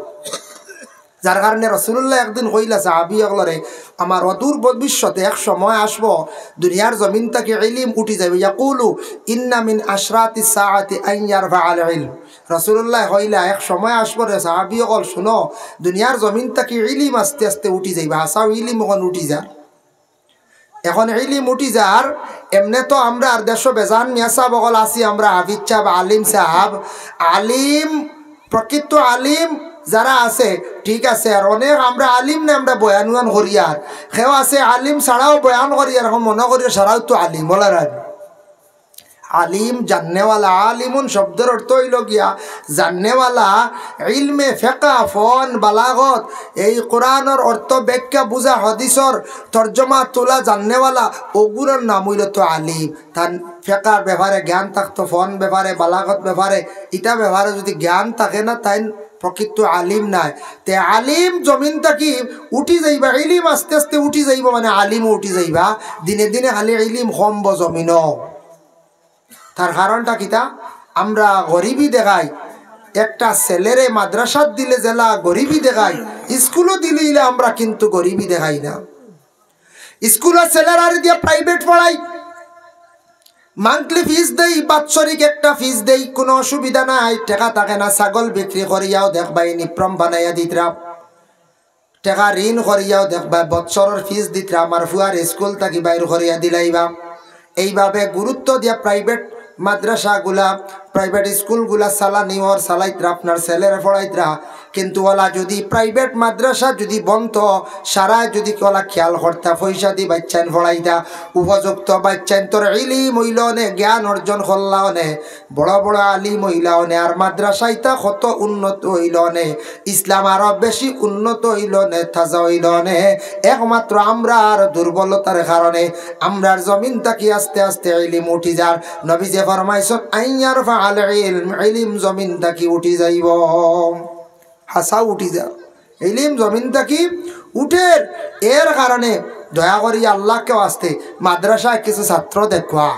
যার কারণে রাসূলুল্লাহ একদিন কইলা সাহাবী অকলরে, "আমার অদূর ভবিষ্যতে এক সময় আসবো, দুনিয়ার জমিন থাকি ইলিম উঠি যাইবো।" ইয়াকুলু, "ইন্না মিন আশরাতিস সাআতি আন ইয়ারফা আল ইলম।" রাসূলুল্লাহ কইলা, "এক সময় আসবো রে সাহাবী অকল, শুনো, দুনিয়ার জমিন থাকি ইলিম আস্তে আস্তে উঠি যাইবা।" হাছাউ ইলিম অখন উঠি যার। এখন ইলিম উঠি যার, এমনে তো আমরার দেশো বেজান মিয়া সাব অকল আছি, আমরা হাফিজ সাব, আলিম সাব, আলিম, প্রকৃত আলিম যারা আছে, ঠিক আছে, আর অনেক আমরা আলিম না, আমরা বয়ান উয়ান করিয়ার, কেউ আছে আলিম ছাড়াও বয়ান করিয়ার, এখন মনো করিয়ার সারাউ তো আলিম, অলা নানি? আলিম, জাননেওয়ালা, আলিমুন শব্দর অর্থ অইলো গিয়া জাননেওয়ালা, ইলমে ফেকা, ফন, বালাগত, এই কোরআনর অর্থ, ব্যাখ্যা বুঝা, হাদিসর তর্জমা তুলা জাননেওয়ালা, অগুরার নাম অইলো তো আলিম। তান ফেকার ব্যাপারে জ্ঞান থাকতো, ফন ব্যাপারে, বালাগত ব্যাপারে, ইতা ব্যাপারে যুদি জ্ঞান থাকে না, তাইন প্রকৃত আলিম নায়। তে আলিম জমিন থাকি উঠি যাইবা, ইলিম আস্তে আস্তে উঠি যাইবো, মানে আলিমও উঠি যাইবা, দিনে দিনে খালি ইলিম কমবো জমিনো। তার কারণটা কিতা? আমরা গরিবি দেখাই। একটা ছেলেরে মাদ্রাসাত দিলে যেলা গরিবি দেখাই, স্কুলো দিলে ইলা আমরা কিন্তু গরিবি দেখাই না। স্কুলো ছেলেরারে দিয়া private পড়াই, monthly fees দেই, বাৎসরিক একটা fees দেই, কুনু অসুবিধা নাই, টেকা থাকে না, ছাগল বিক্রি করিয়াও দেখবায় uniform বানাইয়া দিতরা। টেকা ঋণ করিয়াও দেখবায়, বৎসরর fees দিতরা, আমার ফুয়ার স্কুল থাকি বাইর করিয়া দিলাইবা। এইভাবে গুরুত্ব দিয়া প্রাইভেট মাদ্রাসাগুলা, প্রাইভেট স্কুলগুলা চালানি অর, চালাইতরা, আপনার ছেলেরে পড়াইতরা। কিন্তু অলা যুদি প্রাইভেট মাদ্রাসা যুদি বনতো, সারায় যুদি অলা খেয়াল করতা, পয়সা দি বাইচ্চাইন পড়াইতা, উপযুক্ত বাইচ্চাইন্তর ইলিম অইলো অনে, জ্ঞান অর্জন করলা অনে, বড় বড় আলিম অইলা অনে, আর মাদ্রাসা ইতা কত উন্নত অইলো অনে, ইসলাম আরো বেশি উন্নত অইলো অনে, তাজা অইলো অনে। একমাত্র আমরার দুর্বলতার কারণে আমরার জমিন থাকি আস্তে আস্তে ইলিম উঠি যার। নবীজিয়ে ফরমাইছইন, "আইয়ার ফাআল ইলম", ইলিম জমিন থাকি উঠি যাইবো, হাছা উঠি যার, ইলিম জমিন থাকি উঠের। এর কারণে দয়া করি আল্লাহকে ওয়াস্তে মাদ্রাসায় কিছু ছাত্র দেখবা,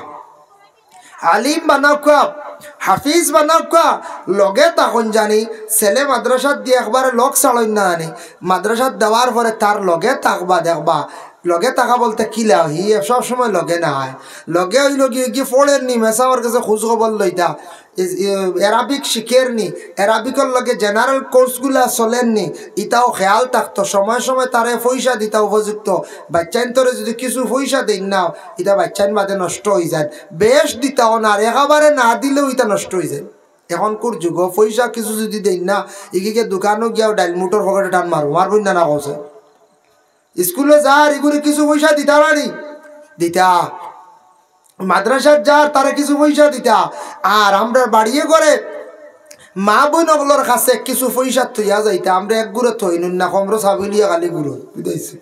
আলিম বানাউক্কা, হাফিজ বানাউক্কা, লগে থাকইন জানি। ছেলে মাদ্রাসাত দিয়া একবারে লগ ছাড়ইন না জানি, মাদ্রাসাত দেওয়ার পরে তার লগে থাকবা, দেখবা। লগে থাকা বলতে কিলা, হি সব সময় লগে নায়। লগে অইলো গিয়া, গিয়া পড়ের নি, মেসাবর গেছে খোঁজ খবর লইতা, ইস-, ই-, অ্যারাবিক শিখের নি, অ্যারাবিকর লগে জেনারেল কোর্সগুলা চলের নি, ইতাও খেয়াল থাকতো। সময় সময় তারে পয়সা দিতা উপযুক্ত। বাইচ্চাইন্তরে যুদি কিছু পয়সা দেইন না, ইতা বাইচ্চাইন বাদে নষ্ট অইযাইন। বেশ দিতা অনার, একেবারে না দিলেও ইতা নষ্ট অইযাইন। এখনকুর যুগো পয়সা কিছু যুদি দেইন না, ইগিকে দোকানো গিয়াও ডাইল মুটর পকেটো টান মারবো, মারবো না, না কওছে? স্কুলো যার, ইগুরে কিছু পয়সা দিতা নানি? দিতা। মাদ্রাসাত যার, তারে কিছু পয়সা দিতা। আর আমরার বাড়িয়ে ঘরে মা বইন অকলর কাছে কিছু পয়সা থইয়া যাইতা, আমরা এক গুড়ে থইনুন না, কমরো সাবিলিয়া খালি গুড়ো, বুঝাইছে?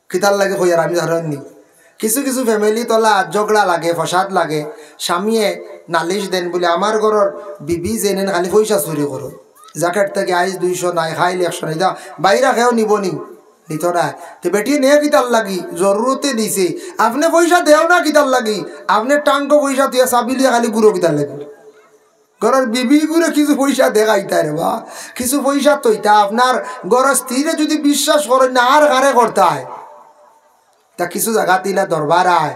কিতার লাগি কইয়ার আমি জানইন নি? কিছু কিছু ফ্যামিলিত অলা ঝগড়া লাগে, ফসাদ লাগে, স্বামীয়ে নালিশ দেইন বুলে, "আমার ঘরর বিবি যেইন খালি পয়সা চুরি করইন, জ্যাকেট থাকি আইজ দুইশো নাই, কাইল একশো নাই, ইতা বাইরা কেউ নিবো নি?" নিতো নায়। তে বেটিয়ে নেয় কিতার লাগি? জরুরতে নিছে। আপনে পয়সা দেও না কিতার লাগি? আপনে টাঙ্গো পয়সা থইয়া সাবিলিয়া খালি গুড়ো কিতার লাগি? ঘরর বিবিগুরে কিছু পয়সা দেখাইতা রে বা, কিছু পয়সা থইতা। আপনার ঘরর স্ত্রীরে যুদি বিশ্বাস করইন না, আর কারে করতায়? তা কিছু জাগাত ইলা দরবার আয়,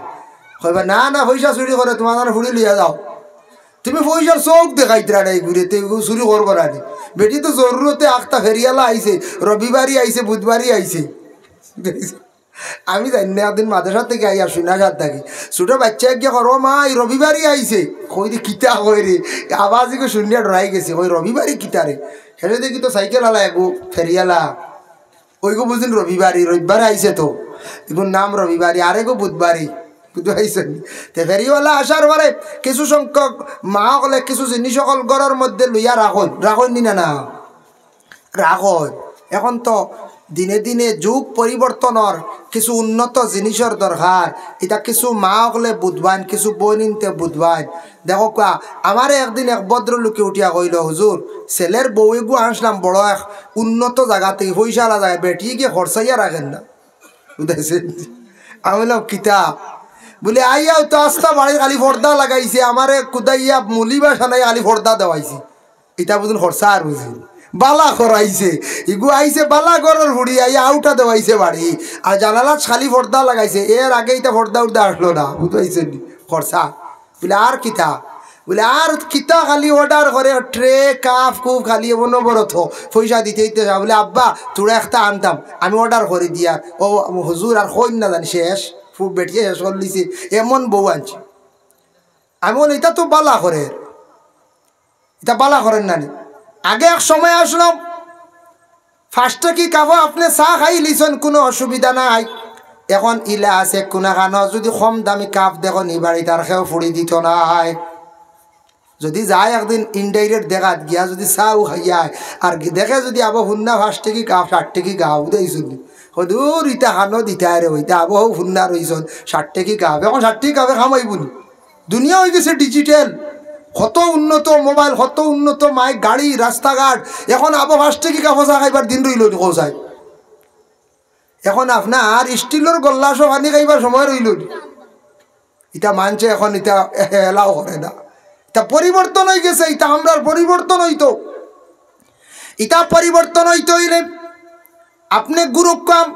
কইবা, "না, না, পয়সা চুরি করে, তুমার ফুড়ি লইয়া যাও।" তুমি পয়সার চউখ দেখাইতরা না ইগুরে, তে ইগু চুরি করবো না নি? বেটি তো জরুরতে আখতা ফেরিয়ালা আইছে, রবিবারই আইছে, বুধবারই আইছে। আমি জানি না, একদিন মাদ্রাসা থাকি আইয়া শুনা সাত থাকি। ছোট বাইচ্চা গিয়া কর, "ও মা, ই রবিবারই আইছে।" কই রে, "কিতা কই রে?" আওয়াজ ইগু শুনিয়া ডরাই গেছি, কই, "রবিবারই কিতা রে?" হেরে দেখি তো সাইকেল আলা এগু, ফেরিয়ালা। ওইগু বুঝিন রবিবারই, রবিবারে আইছে তো। ইগুর নাম রবিবারই, আরেগু বুধবারই। বুঝতে পারছেন? তে ফেরিওয়ালা আসার পরে কিছু সংখ্যক মা অকলে কিছু জিনিস অকল ঘরর মধ্যে লইয়া রাখইন, রাখইন নি না, না? রাখইন। এখন তো দিনে দিনে যুগ পরিবর্তনর কিছু উন্নত জিনিসর দরকার। ইতা কিছু মা অকলে বুঝবাইন, কিছু বইনিন্তে বুঝবাইন। দেখউক্কা, আমারে একদিন এক ভদ্রলোকে উঠিয়া কইলো, "হুজুর, ছেলের বউ এগু আনছলাম বড় এক উন্নত জাগা থাকি, পয়সাআলা জাগা, বেটিয়ে গিয়া খরচাইয়া রাখের না।" বুঝাইছে? আমি বললাম, "কিতা?" বুলে, "আইয়াও তো আস্তা বাড়ি খালি পর্দা লাগাইছে, আমারে কুদাইয়া মুলি বাসানাই খালি পর্দা দেওয়াইছে।" ইতা বুঝুন খরচা আর বুঝুন। বালা করাইছে। ইগু আইছে বালা ঘরর ফুড়ি, আইয়া আউটা দেওয়াইছে বাড়ি। আর জানালাত খালি পর্দা লাগাইছে। এর আগে ইতা পর্দা উর্দা আসলো না। বুঝতে পারছেন নি? খরচা। বুলে, "আর কিতা?" বুলে, "আর কিতা খালি order করে ট্রে, কাপ, কুপ খালি এমন বড় থো। পয়সা দিতে দিতে যা।" বুলে, "আব্বা, তোরা একটা আনতাম। আমি order করে দিয়ার।" ও হুজুর আর কইন না জানি শেষ। ফুট বেটিয়ে শেষ করে দিছে। এমন বউ আনছি। আমি বলি, "ইতা তো বালা করে।" ইতা বালা করের না নি? আগে এক সময় আসলো, ফার্স্টে কি কাপো আপনে চা খাইলিছইন, কুনু অসুবিধা নাই। এখন ইলা আছে, কুনাখানো যুদি কম দামি কাপ দেখইন, ই বাড়িত আর কেউ ফুড়ি দিতো নায়। যুদি যায় একদিন indirect দেখাত গিয়া, যুদি চাও খাইয়া আয়, আর গি-, দেখে যুদি আবো হুন্না পাঁচ টেকি কাপ, সাত টেকি কাপ, বুঝাইছইন নি? কয়, "দূর, ইতা খানো দিতায় রে, ইতা আবো হুন্না রইছইন, সাত টেকি কাপ।" এখন সাত টেকি কাপে খামাইবো নি? দুনিয়া অইগেছে digital, কত উন্নত মোবাইল, কত উন্নত মাইক, গাড়ি, রাস্তাঘাট। এখন আবো পাঁচ টেকি কাপো চা খাইবার দিন রইলো নি, কও চাই? এখন আপনার স্টিলর গল্লাসো পানি খাইবার সময় রইলো নি? ইতা মানষে এখন ইতা allow করে না। ইতা পরিবর্তন অইগেছে, ইতা আমরার পরিবর্তন অইতো। ইতা পরিবর্তন অইতো অইলে আপনে গুরুক্কাম,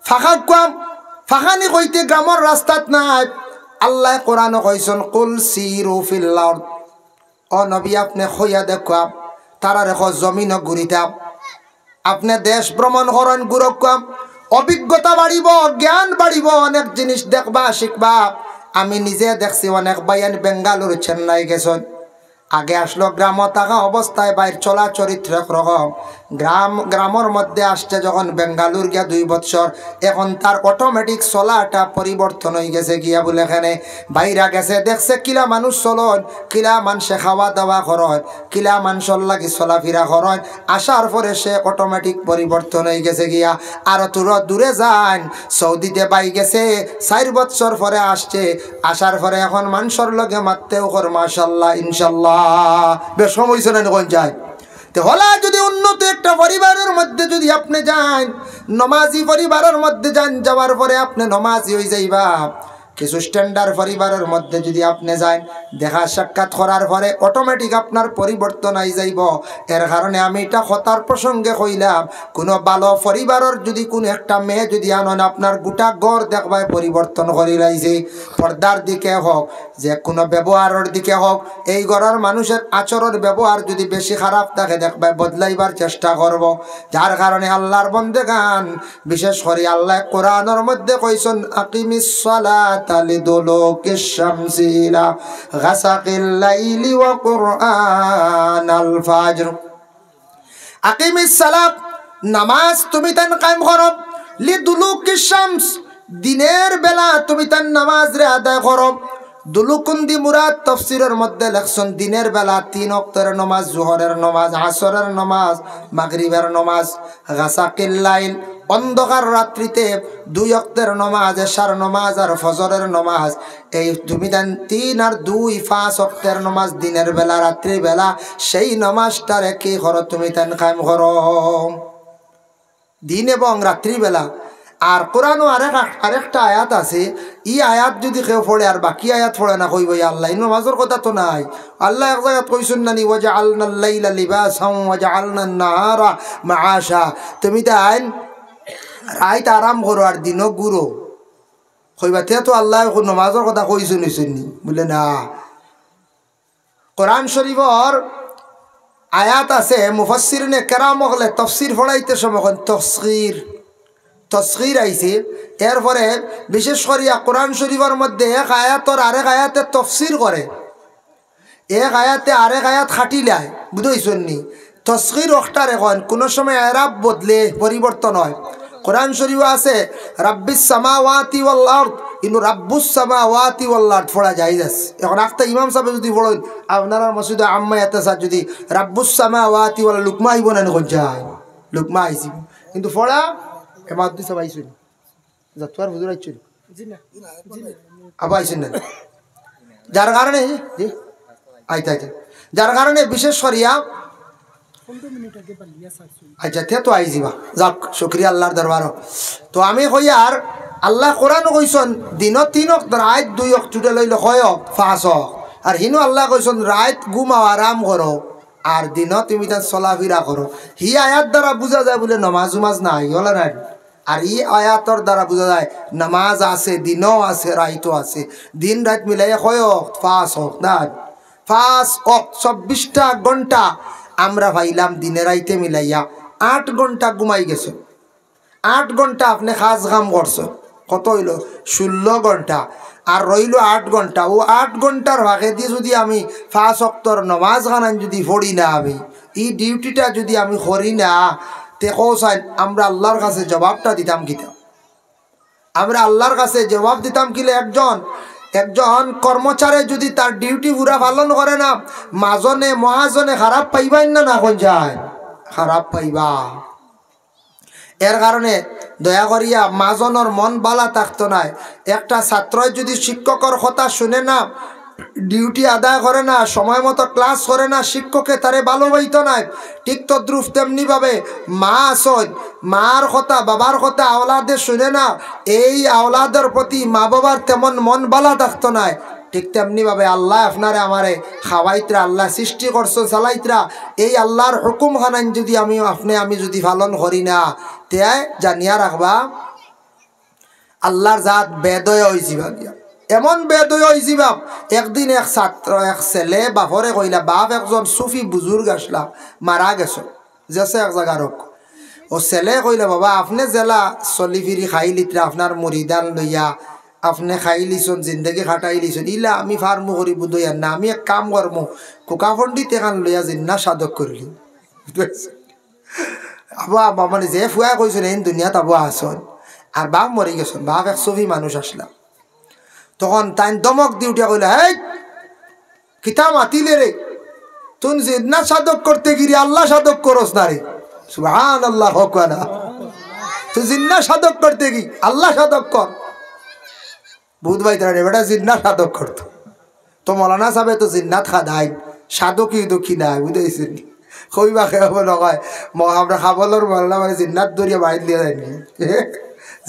ফাখাক্কাম, ফাখানি কইতে গ্রামর রাস্তাত নায়। আল্লায় কোরআনো কইছইন, "কুল সিরু ফিল আরদ।" ও নবী, আপনে কইয়া দেখউক্কা, তারারে কও জমিনো ঘুরিতা। আপনে দেশ ভ্রমণ করইন, ঘুরউক্কা, অভিজ্ঞতা বাড়িবো, জ্ঞান বাড়িবো, অনেক জিনিস দেখবা, শিখবা। আমি নিজে দেখছি অনেক ভাইয়াইন বেঙ্গালুরু, চেন্নাই গেছইন। আগে আসলো গ্রামো থাকা অবস্থায় ভাইর চলা চরিত্র একরকম, গ্রাম, গ্রামর মধ্যে আসছে যখন বেঙ্গালুর গিয়া দুই বৎসর, এখন তার অটোমেটিক চলাটা পরিবর্তন অইগেছে গিয়া। বুলে কেনে? বাইরা গেছে, দেখছে কিলা মানুষ চলইন, কিলা মানষে খাওয়া দাওয়া করইন, কিলা মানষর লাগি চলাফিরা করইন। আসার পরে সে অটোমেটিক পরিবর্তন অইগেছে গিয়া। আর থুড়া দূরে যাইন, সৌদিতে ভাই গেছে, চাইর বৎসর পরে আসছে, আসার পরে এখন মানষর লগে মাততেও কর মাশাআল্লাহ, ইনশাআল্লাহ। বেশ কম অইছে না নি, কইন চাই? তে হলা যুদি উন্নত একটা পরিবারর মধ্যে যুদি আপনে যাইন, নমাজি পরিবারর মধ্যে যাইন, যাওয়ার পরে আপনে নমাজি অইযাইবা। কিছু স্ট্যান্ডার্ড পরিবারর মধ্যে যুদি আপনে যাইন, দেখা সাক্ষাৎ করার পরে অটোমেটিক আপনার পরিবর্তন আইযাইবো। এর কারণে আমি ইটা কথার প্রসঙ্গে কইলাম, কুনু ভালা পরিবারর যুদি কুনু একটা মেয়ে যুদি আনইন, আপনার গোটা ঘর দেখবায় পরিবর্তন করিলাইছে। পর্দার দিকে হউক, যে কুনু ব্যবহারর দিকে হউক, এই ঘরর মানুষর আচরণ ব্যবহার যুদি বেশি খারাপ থাকে, দেখবায় বদলাইবার চেষ্টা করবো। যার কারণে আল্লার বন্দেগান, বিশেষ করি আল্লায় কোরআনর মধ্যে কইছইন, "আকিমিস সালাতা লিদুলুকিশ শামসি ইলা গাসাকিল লাইলি ওয়া কুরআনাল ফাজর।" আকিমিস সালাত, নামাজ তুমিতাইন কায়েম করো, লিদুলুকিশ শামস, দিনের বেলা তুমিতাইন নামাজরে আদায় করো। দুলুকুন্দি মুরাদ তফসিরর মধ্যে লেখছইন, দিনের বেলা তিন ওয়াক্তর নামাজ, জোহরর নামাজ, আসরর নামাজ, মাগরিবর নামাজ, গাসাকিল লাইল, অন্ধকার রাত্রিতে দুই ওয়াক্তর নামাজ, এশার নামাজ আর ফজরর নামাজ, এই তুমিতাইন তিন আর দুই, পাঁচ ওয়াক্তর নামাজ দিনের বেলা, রাত্রির বেলা, সেই নামাজটারে কি করো, তুমিতাইন কায়েম করো। দিন এবং রাত্রিবেলা। আর কোরআনও আরেক, আরেকটা আয়াত আছে, ই আয়াত যুদি কেউ পড়ে আর বাকি আয়াত পড়ে না, কইবো, "ইয়া আল্লাহ, ই নমাজর কথা তো নাই।" আল্লায় এক জাগাত কইছইন না নি, "ওয়াজাআলনাল লাইলা লিবাসান ওয়াজাআলনান নাহারা মাআশা।" তুমিতাইন রাইত আরাম করো আর দিনো ঘুরো। কইবা, "তে তো আল্লায় নমাজর কথা কইছইন, কইছইন নি?" বুলে, "না।" কোরআন শরীফর আয়াত আছে, মুফাসসিরিনে কেরাম অকলে তফসির পড়াইতে সময় কইন তসগির, তসগির আইছে। এরপরে বিশেষ করিয়া কোরআন শরীফর মধ্যে এক আয়াতর আরেক আয়াতে তফসির করে, এক আয়াতে আরেক আয়াত খাটিলায়, বুঝছইন নি? তসগির অকটারে কইন, কুনু সময় এরাব বদলে, পরিবর্তন অয়। কোরআন শরীফো আছে, "রাব্বিস সামাওয়াতি ওয়াল আরদ", কিন্তু "রাব্বুস সামাওয়াতি ওয়াল আরদ" পড়া জায়েজ আছে। এখন আখতা ইমাম সাবে যুদি পড়ইন, আপনারার মসজিদো আম্মায়ে ইয়াতাসাদ যুদি "রাব্বুস সামাওয়াতি ওয়াল", লুকমা আইবো না নি, কইন চাই? লুকমা আইছে। কিন্তু পড়া এ মাদ্রাসা পাইছইন। যা, তুমার হুজুর আইছইন? জি না। জি না। আবার আইছইন না? যার কারণে, জি? আইতা, আইতা। যার কারণে বিশেষ করিয়া পনেরো মিনিট আগে বালিয়া ছাড়ছইন। আচ্ছা, তে তো আইযিবা। যাক, শুকরিয়া আল্লার দরবারো। তো আমি কইয়ার, আল্লায় কোরআনো কইছইন, দিনো তিন ওয়াক্ত, রাইত দুই ওয়াক্ত, total অইলো কয় ওয়াক্ত? পাঁচ ওয়াক্ত। আর হিনো আল্লায় কইছইন, রাইত ঘুমাও, আরাম করো। আর দিনো তুমিতাইন চলাফিরা করো। হি আয়াত দ্বারা বুঝা যায় বুলে নমাজ উমাজ নাই, অলা নাই। আর ই আয়াতর দ্বারা বুঝা যায়, নমাজ আছে, দিনো আছে, রাইতো আছে। দিন রাইত মিলাইয়া কয় ওয়াক্ত? পাঁচ ওয়াক্ত, না? পাঁচ ওয়াক্ত, চব্বিশটা ঘন্টা আমরা পাইলাম দিনে রাইতে মিলাইয়া। আট ঘন্টা ঘুমাই গেছো। আট ঘন্টা আপনে কাজ কাম করছো, কত অইলো? ষোলো ঘন্টা। আর রইলো আট ঘন্টা। অউ আট ঘন্টার ফাঁকেদি যুদি আমি পাঁচ ওয়াক্তর নমাজ খানাইন যুদি পড়ি না আমি, ই duty টা যুদি আমি করি না, তে কও চাইন, আমরা আল্লার কাছে জবাবটা দিতাম কিতা? আমরা আল্লার কাছে জবাব দিতাম কিলা? একজন, একজন কর্মচারী যুদি তার duty পুরা পালন করে না, মাজনে, মহাজনে খারাপ পাইবা না, না কইন চাইন? খারাপ পাইবা। এর কারণে দয়া করিয়া মাজনর মন বালা থাকতো নায়। একটা ছাত্রয় যুদি শিক্ষকর কথা শুনে না, duty আদায় করে না, সময় মতো class করে না, শিক্ষকে তারে ভালোবাইতো নায়। ঠিক তদ্রূপ তেমনি ভাবে মা আছইন, মার কথা, বাবার কথা আওলাদে শুনে না, এই আওলাদর প্রতি মা বাবার তেমন মন বালা থাকতো নায়। ঠিক তেমনি ভাবে আল্লায় আপনারে আমারে খাওয়াইতরা, আল্লায় সৃষ্টি করছইন, চালাইতরা, এই আল্লার হুকুম খানাইন যুদি আমি, আপনে আমি যুদি পালন করি না, তে জানিয়া রাখবা, আল্লার জাত বেদয়া অইযিবা গিয়া। এমন বেদয়া অইযিবা, একদিন এক ছাত্র, এক ছেলে বাপরে কইলা, বাপ একজন সুফি বুজুর্গ আছলা, মারা গেছইন, যেছে এক জাগার হক। অউ ছেলে কইলা, "বাবা, আপনে যেলা চলি ফিরি খাইলিতরা আপনার মুরিদান লইয়া, আপনে খাইলিছইন, জিন্দেগি খাটাইলিছইন, ইলা আমি ফার্মু করি বুধইয়ার না, আমি এক কাম করমু, কুকা পণ্ডিত এখান লইয়া জিন্না সাধক করিলি। বুঝতে পারছেন? আবু আব্বা মানে যে ফুয়া কইছইন, এই দুনিয়াত আবু আসন, আর বাপ মরি গেছইন, বাপ এক সুফি মানুষ আসলাম। তখন তাইন ধমক দি উঠিয়া কইলা, "হেই, কিতা মাতিলে রে? তুই জিন্না সাধক করতে গিরি আল্লাহ সাধক করস না রে।" সুবহানাল্লাহ, হক না। তুই জিন্না সাধক করতে গি আল্লাহ সাধক কর। বুধ ভাই তারা বেটা জিন্না সাধক করতো। তো মৌলানা সাহেব তো জিন্নাত খাদাই, সাধকই তো কি নাই, বুঝাইছেন? কইবা খেয়ে বলো কয়, ম-, আমরা খাবলর মৌলানা মানে জিন্নাত দরিয়া বাইর লিয়ে যায়নি।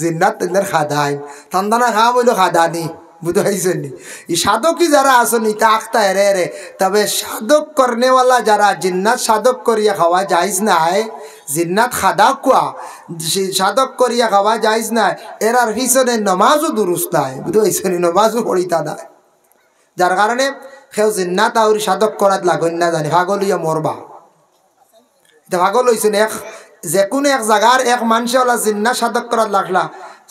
জিন্নাত তেন্দের খাদাই, তান্দানা খাওয়া বইল খাদানি, বুঝাইছেন নি? এই সাধকই যারা আছেন, ইতা আখতা এরে এরে, তবে সাধক করনেওয়ালা যারা জিন্নাত সাধক করিয়া খাওয়া যাইজ নাই, জিন্নাত খাদা কুয়া, সে সাধক করিয়া খাওয়া যাইজ নাই, এরার পিছনে নমাজও দুরুস্ত নাই, বুঝাইছেন নি? নমাজও পড়িতা নাই। যার কারণে কেউ জিন্নাত আউরি সাধক করাত লাগইন না জানি, পাগল হইয়া মরবা। এটা পাগল হইছেন, এক যে কোনো এক জায়গার এক মানষে ওলা জিন্না সাধক করাত লাগলা,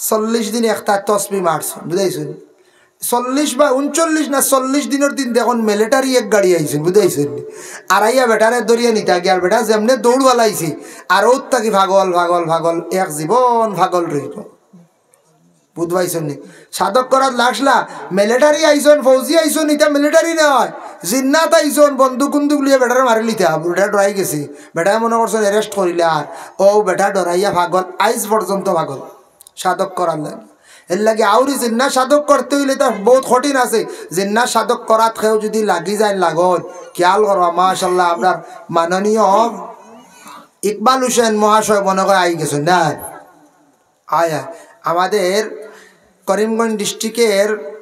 চল্লিশ দিন একটা তসবি মারছেন, বুঝাইছেন? চল্লিশ বা ঊনচল্লিশ না চল্লিশ দিনের দিন দেখুন মিলিটারি এক গাড়ি আইছেন, বুঝাইছেন? আর আইয়া বেটারে দরিয়া নিতা গিয়া, আর বেটা যেমনে দৌড় বালাইছে, আর ওর তাকি পাগল, পাগল, পাগল, এক জীবন পাগল রইল। বুঝ পাইছইন নি? সাধক করাত লাগলা, মিলিটারি আইছইন, ফৌজি আইছইন, ইটা মিলিটারি নায়, জিন্নাত আইছইন, বন্দুক উন্দুক লইয়া বেটারে মারি লিতা, বেটা ডরাই গেছে, বেটায় মনে করছইন অ্যারেস্ট করিলে আর, ও বেটা ডরাইয়া পাগল, আইজ পর্যন্ত পাগল, সাধক করার লাগে। এর লাগি আউরি জিন্না সাধক করতে হইলে তো বহুত কঠিন আছে, জিন্না সাধক করাত কেউ যদি লাগি যায় লাগন, খেয়াল করবা, মাশাআল্লাহ, আপনার মাননীয় ইকবাল হোসেন মহাশয় মনে হয় আই গেছইন না? আয়া, আমাদের করিমগঞ্জ ডিস্ট্রিক্টের,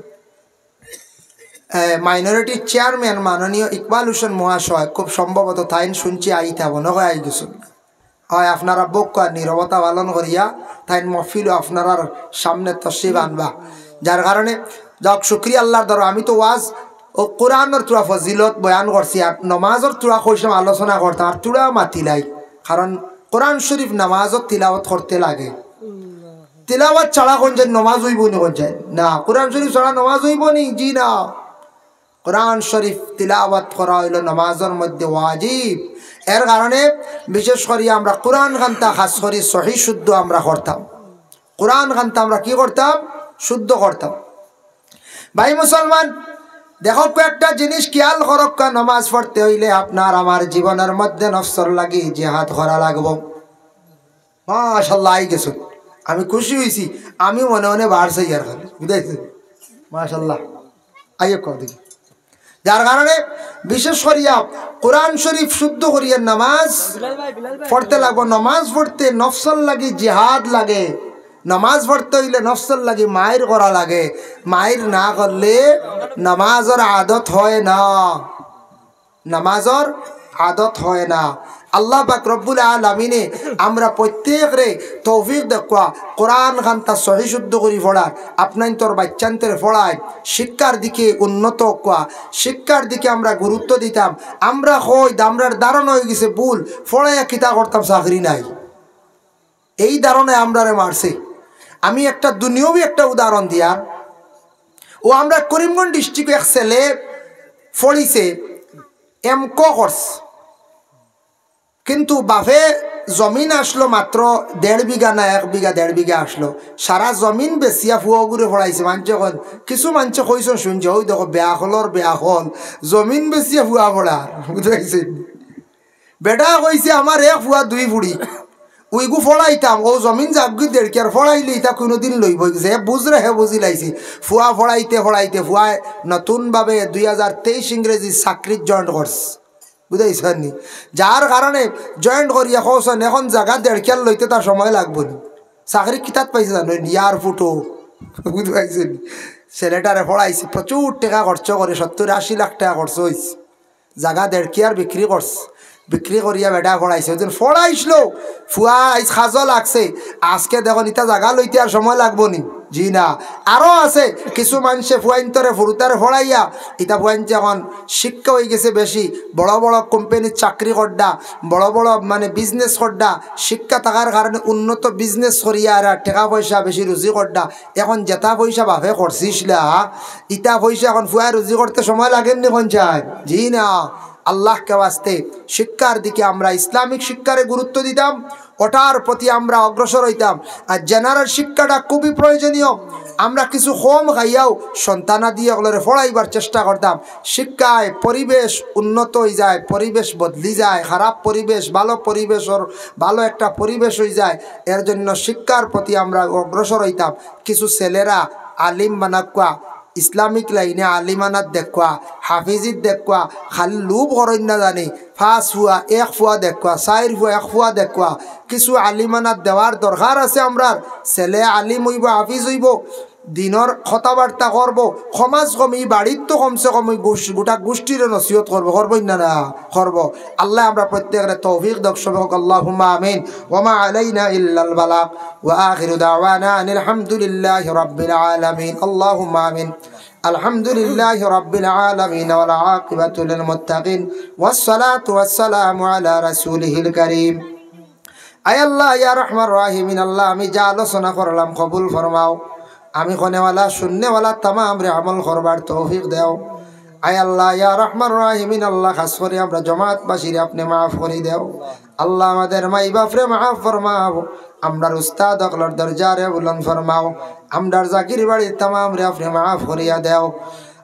এ, মাইনরিটি চেয়ারম্যান মাননীয় ইকবাল হোসেন মহাশয় খুব সম্ভবত তাইন শুনছি আইতা মনে হয় আই গেছইন। হয় আপনারা বউক্কা নীরবতা পালন করিয়া তাইন মহফিল আপনারার সামনে তশরিফ আনবা। যার কারণে যাক শুক্রিয়া আল্লাহর দরবার। আমি তো ওয়াজ ও কোরআনর থুড়া ফজিলত বয়ান করছি, আর নমাজর থুড়া কইছিলাম আলোচনা করতাম, আর থুড়া মাতিলাই, কারণ কোরআন শরীফ নমাজত তিলাওয়াত করতে লাগে। তিলাওয়াত ছাড়া কোন যায় নমাজ হইব নি কোন যায় না, কোরআন শরীফ ছাড়া নমাজ হইব নি? জি না। কোরআন শরীফ তিলাওয়াত করা হইল নমাজর মধ্যে ওয়াজিব। এর কারণে বিশেষ করি আমরা কোরআন খানতা খাস করি সহি শুদ্ধ আমরা করতাম। কোরআন খানতা আমরা কি করতাম? শুদ্ধ করতাম। ভাই মুসলমান, দেখো কয়েকটা জিনিস খেয়াল করক্কা, নমাজ পড়তে হইলে আপনার আমার জীবনের মধ্যে নফসর লাগি জিহাদ করা লাগবো। মাশাআল্লাহ, আই গেছো, আমি খুশি হইছি, আমি মনে মনে বার চাই আর খালি, বুঝাইছে? মাশাআল্লাহ, আইয়ে কও দেখি। যার কারণে বিশেষ করিয়া কোরআন শরীফ শুদ্ধ করিয়া নামাজ পড়তে লাগবো। নামাজ পড়তে নফসর লাগি জিহাদ লাগে। নামাজ পড়তে হইলে নফসর লাগি মাইর করা লাগে। মাইর না করলে নামাজর আদত হয় না, নামাজর আদত হয় না। আল্লাহ পাক রব্বুল আলামিনে আমরা প্রত্যেকরে তৌফিক দেউক্কা, কোরআন খানতা সহি শুদ্ধ করি পড়ার, আপনাইন তোর বাচ্চান্তরে পড়াইন, শিক্ষার দিকে উন্নত অউক্কা, শিক্ষার দিকে আমরা গুরুত্ব দিতাম। আমরা কই, আমরার ধারণা হয়ে গেছে ভুল, পড়াইয়া কিতা করতাম, চাকরি নাই। এই ধারণায় আমরারে মারছে। আমি একটা দুনিয়াবি একটা উদাহরণ দিয়ার, ও আমরা করিমগঞ্জ ডিস্ট্রিক্ট এক ছেলে পড়িছে, এম ক করছে, কিন্তু বাফে জমিন আসলো মাত্র দেড় বিঘা না এক বিঘা, দেড় বিঘা আসলো, সারা জমিন বেচিয়া ফুয়াগুরে পড়াইছে। মানষে কইন, কিছু মানষে কইছইন শুনছি, ওই দেখো বেয়াখলর বেয়াখল, জমিন বেচিয়া ফুয়া পড়ার, বুঝতে পারছেন? বেটা কইছে, "আমার এক ফুয়া দুই ফুড়ি, উইগু পড়াইতাম, ও জমিন যাউকগি দেড় কিয়ার পড়াইলে ইতা কুনুদিন লইবো।" যে বুঝরে হে বুঝিলাইছি। ফুয়া পড়াইতে পড়াইতে ফুয়ায় নতুনভাবে দুই হাজার তেইশ ইংরেজি চাকরিত জয়েন করছে, বুঝাইছইন নি? যার কারণে জয়েন করিয়া কওছইন, এখন জাগা দেড় কিয়ার লইতে তার সময় লাগবো নি। চাকরি কিতাত পাইছে জানো নি? এয়ারপোর্টো, বুঝ পাইছইন নি? ছেলেটারে পড়াইছে, প্রচুর টেকা খরচ করে, সত্তর আশি লাখ টেকা খরচ হইছে। জাগা দেড় কিয়ার বিক্রি করছে। বিক্রি করিয়া বেটা পড়াইছে। ওই দিন পড়াইছিল, ফুয়া আইজ খাজো লাগছে, আজকে দেখো ইতা জাগা লইতে আর সময় লাগবো নি? জি না। আরো আছে কিছু মানষে ফুয়াইন্তরে ফুরুতারে পড়াইয়া, ইতা ফুয়াইন্তে এখন শিক্ষা অই গেছে বেশি, বড় বড় কোম্পানির চাকরি করডা, বড় বড় মানে বিজনেস করডা, শিক্ষা থাকার কারণে উন্নত বিজনেস করিয়া আর টেকা পয়সা বেশি রুজি করডা। এখন যেতা পয়সা বাপে করছিসলা, ইতা পয়সা এখন ফুয়ায় রুজি করতে সময় লাগের নি কোন চায়? জি না। আল্লাহকে ওয়াস্তে শিক্ষার দিকে আমরা ইসলামিক শিক্ষারে গুরুত্ব দিতাম, ওটার প্রতি আমরা অগ্রসর হইতাম। আর জেনারেল শিক্ষাটা খুবই প্রয়োজনীয়। আমরা কিছু কম খাইয়াও সন্তানাদি অকলরে পড়াইবার চেষ্টা করতাম। শিক্ষায় পরিবেশ উন্নত হয়ে যায়, পরিবেশ বদলি যায়, খারাপ পরিবেশ ভালো পরিবেশর ভালো একটা পরিবেশ হয়ে যায়। এর জন্য শিক্ষার প্রতি আমরা অগ্রসর হইতাম। কিছু ছেলেরা আলিম বানাক্কা, ইসলামিক লাইনে আলিমানাত দেখুয়া, হাফিজিত দেখুয়া, খালি লোভ করইন না জানি। পাঁচ ফুয়া, এক ফুয়া দেখুয়া, চাইর ফুয়া, এক ফুয়া দেখুয়া। কিছু আলিমানাত দেওয়ার দরকার আছে আমরার। ছেলে আলিম হইব, হাফিজ হইব, দিনর কথাবার্তা করব, কমাজ কম ই বাড়িত তো কমসে কম ওই গোষ-, গোটা গোষ্ঠীরে নসিহত করব, করবই না, না করব। আল্লাহ আমরা প্রত্যেকরে তৌফিক দেউক, সবে কউক আল্লাহুম্মা আমিন। ওয়া মা আলাইনা ইল্লাল বালাগ। وآخر دعوانا أن الحمد لله رب العالمين. اللهم آمين. الحمد لله رب العالمين والعاقبة للمتقين والصلاة والسلام على رسوله الكريم. আয় আল্লাহ, ইয়া রহমান রাহিমিন, আল্লাহ, আমি যা আলোচনা করলাম কবুল ফরমাও। আমি কনেওয়ালা, শুননেওয়ালা তামামরে আমল করবার তৌফিক দেও। আয় আল্লাহ, ইয়া রহমান রাহিমিন, আল্লাহ, খাস করি আমরা জমাতবাসীরে আপনে মাফ করি দেও। আল্লাহ, আমাদের মাই বাপরে মাফ ফরমাও, আমরার উস্তাদ অকলর দরজারে বুলন্দ ফরমাও, আমরার জাকির বাড়ির তামামরে আপনে মাফ করিয়া দেও।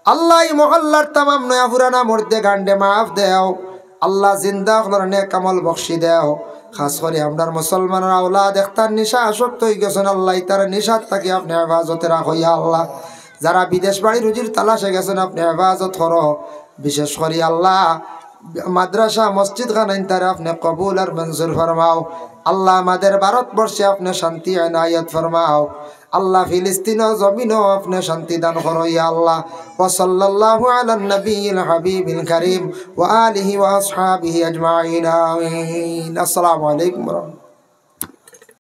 আল্লাহ, ই মহল্লার তামাম নয়া পুরানা মুর্দেগানরে মাফ দেও। আল্লাহ, জিন্দা অকলর নেক আমল বখশি দেও। খাস করি আমরার মুসলমানর আওলাদ একটার নিশা আসক্ত হই গেছইন, আল্লাহ, ইতার নিশার থাকি আপনে হেফাজতে রাখো, ইয়া আল্লাহ। যারা বিদেশ বাড়ি রুজির তালাশে গেছইন, আপনে হেফাজত করো। বিশেষ করি আল্লাহ, মাদ্রাসা মসজিদ খানাইন তারে আপনে কবুল আর মঞ্জুর ফরমাও। আল্লাহ, আমাদের ভারতবর্ষে আপনে শান্তি এনায়েত ফরমাও। আল্লাহ, ফিলিস্তিনর জমিনও আপনে শান্তি দান করো, ইয়া আল্লাহ। وصلى الله على النبي الحبيب الكريم وآله وأصحابه أجمعين. آمين. السلام عليكم ورحمة الله.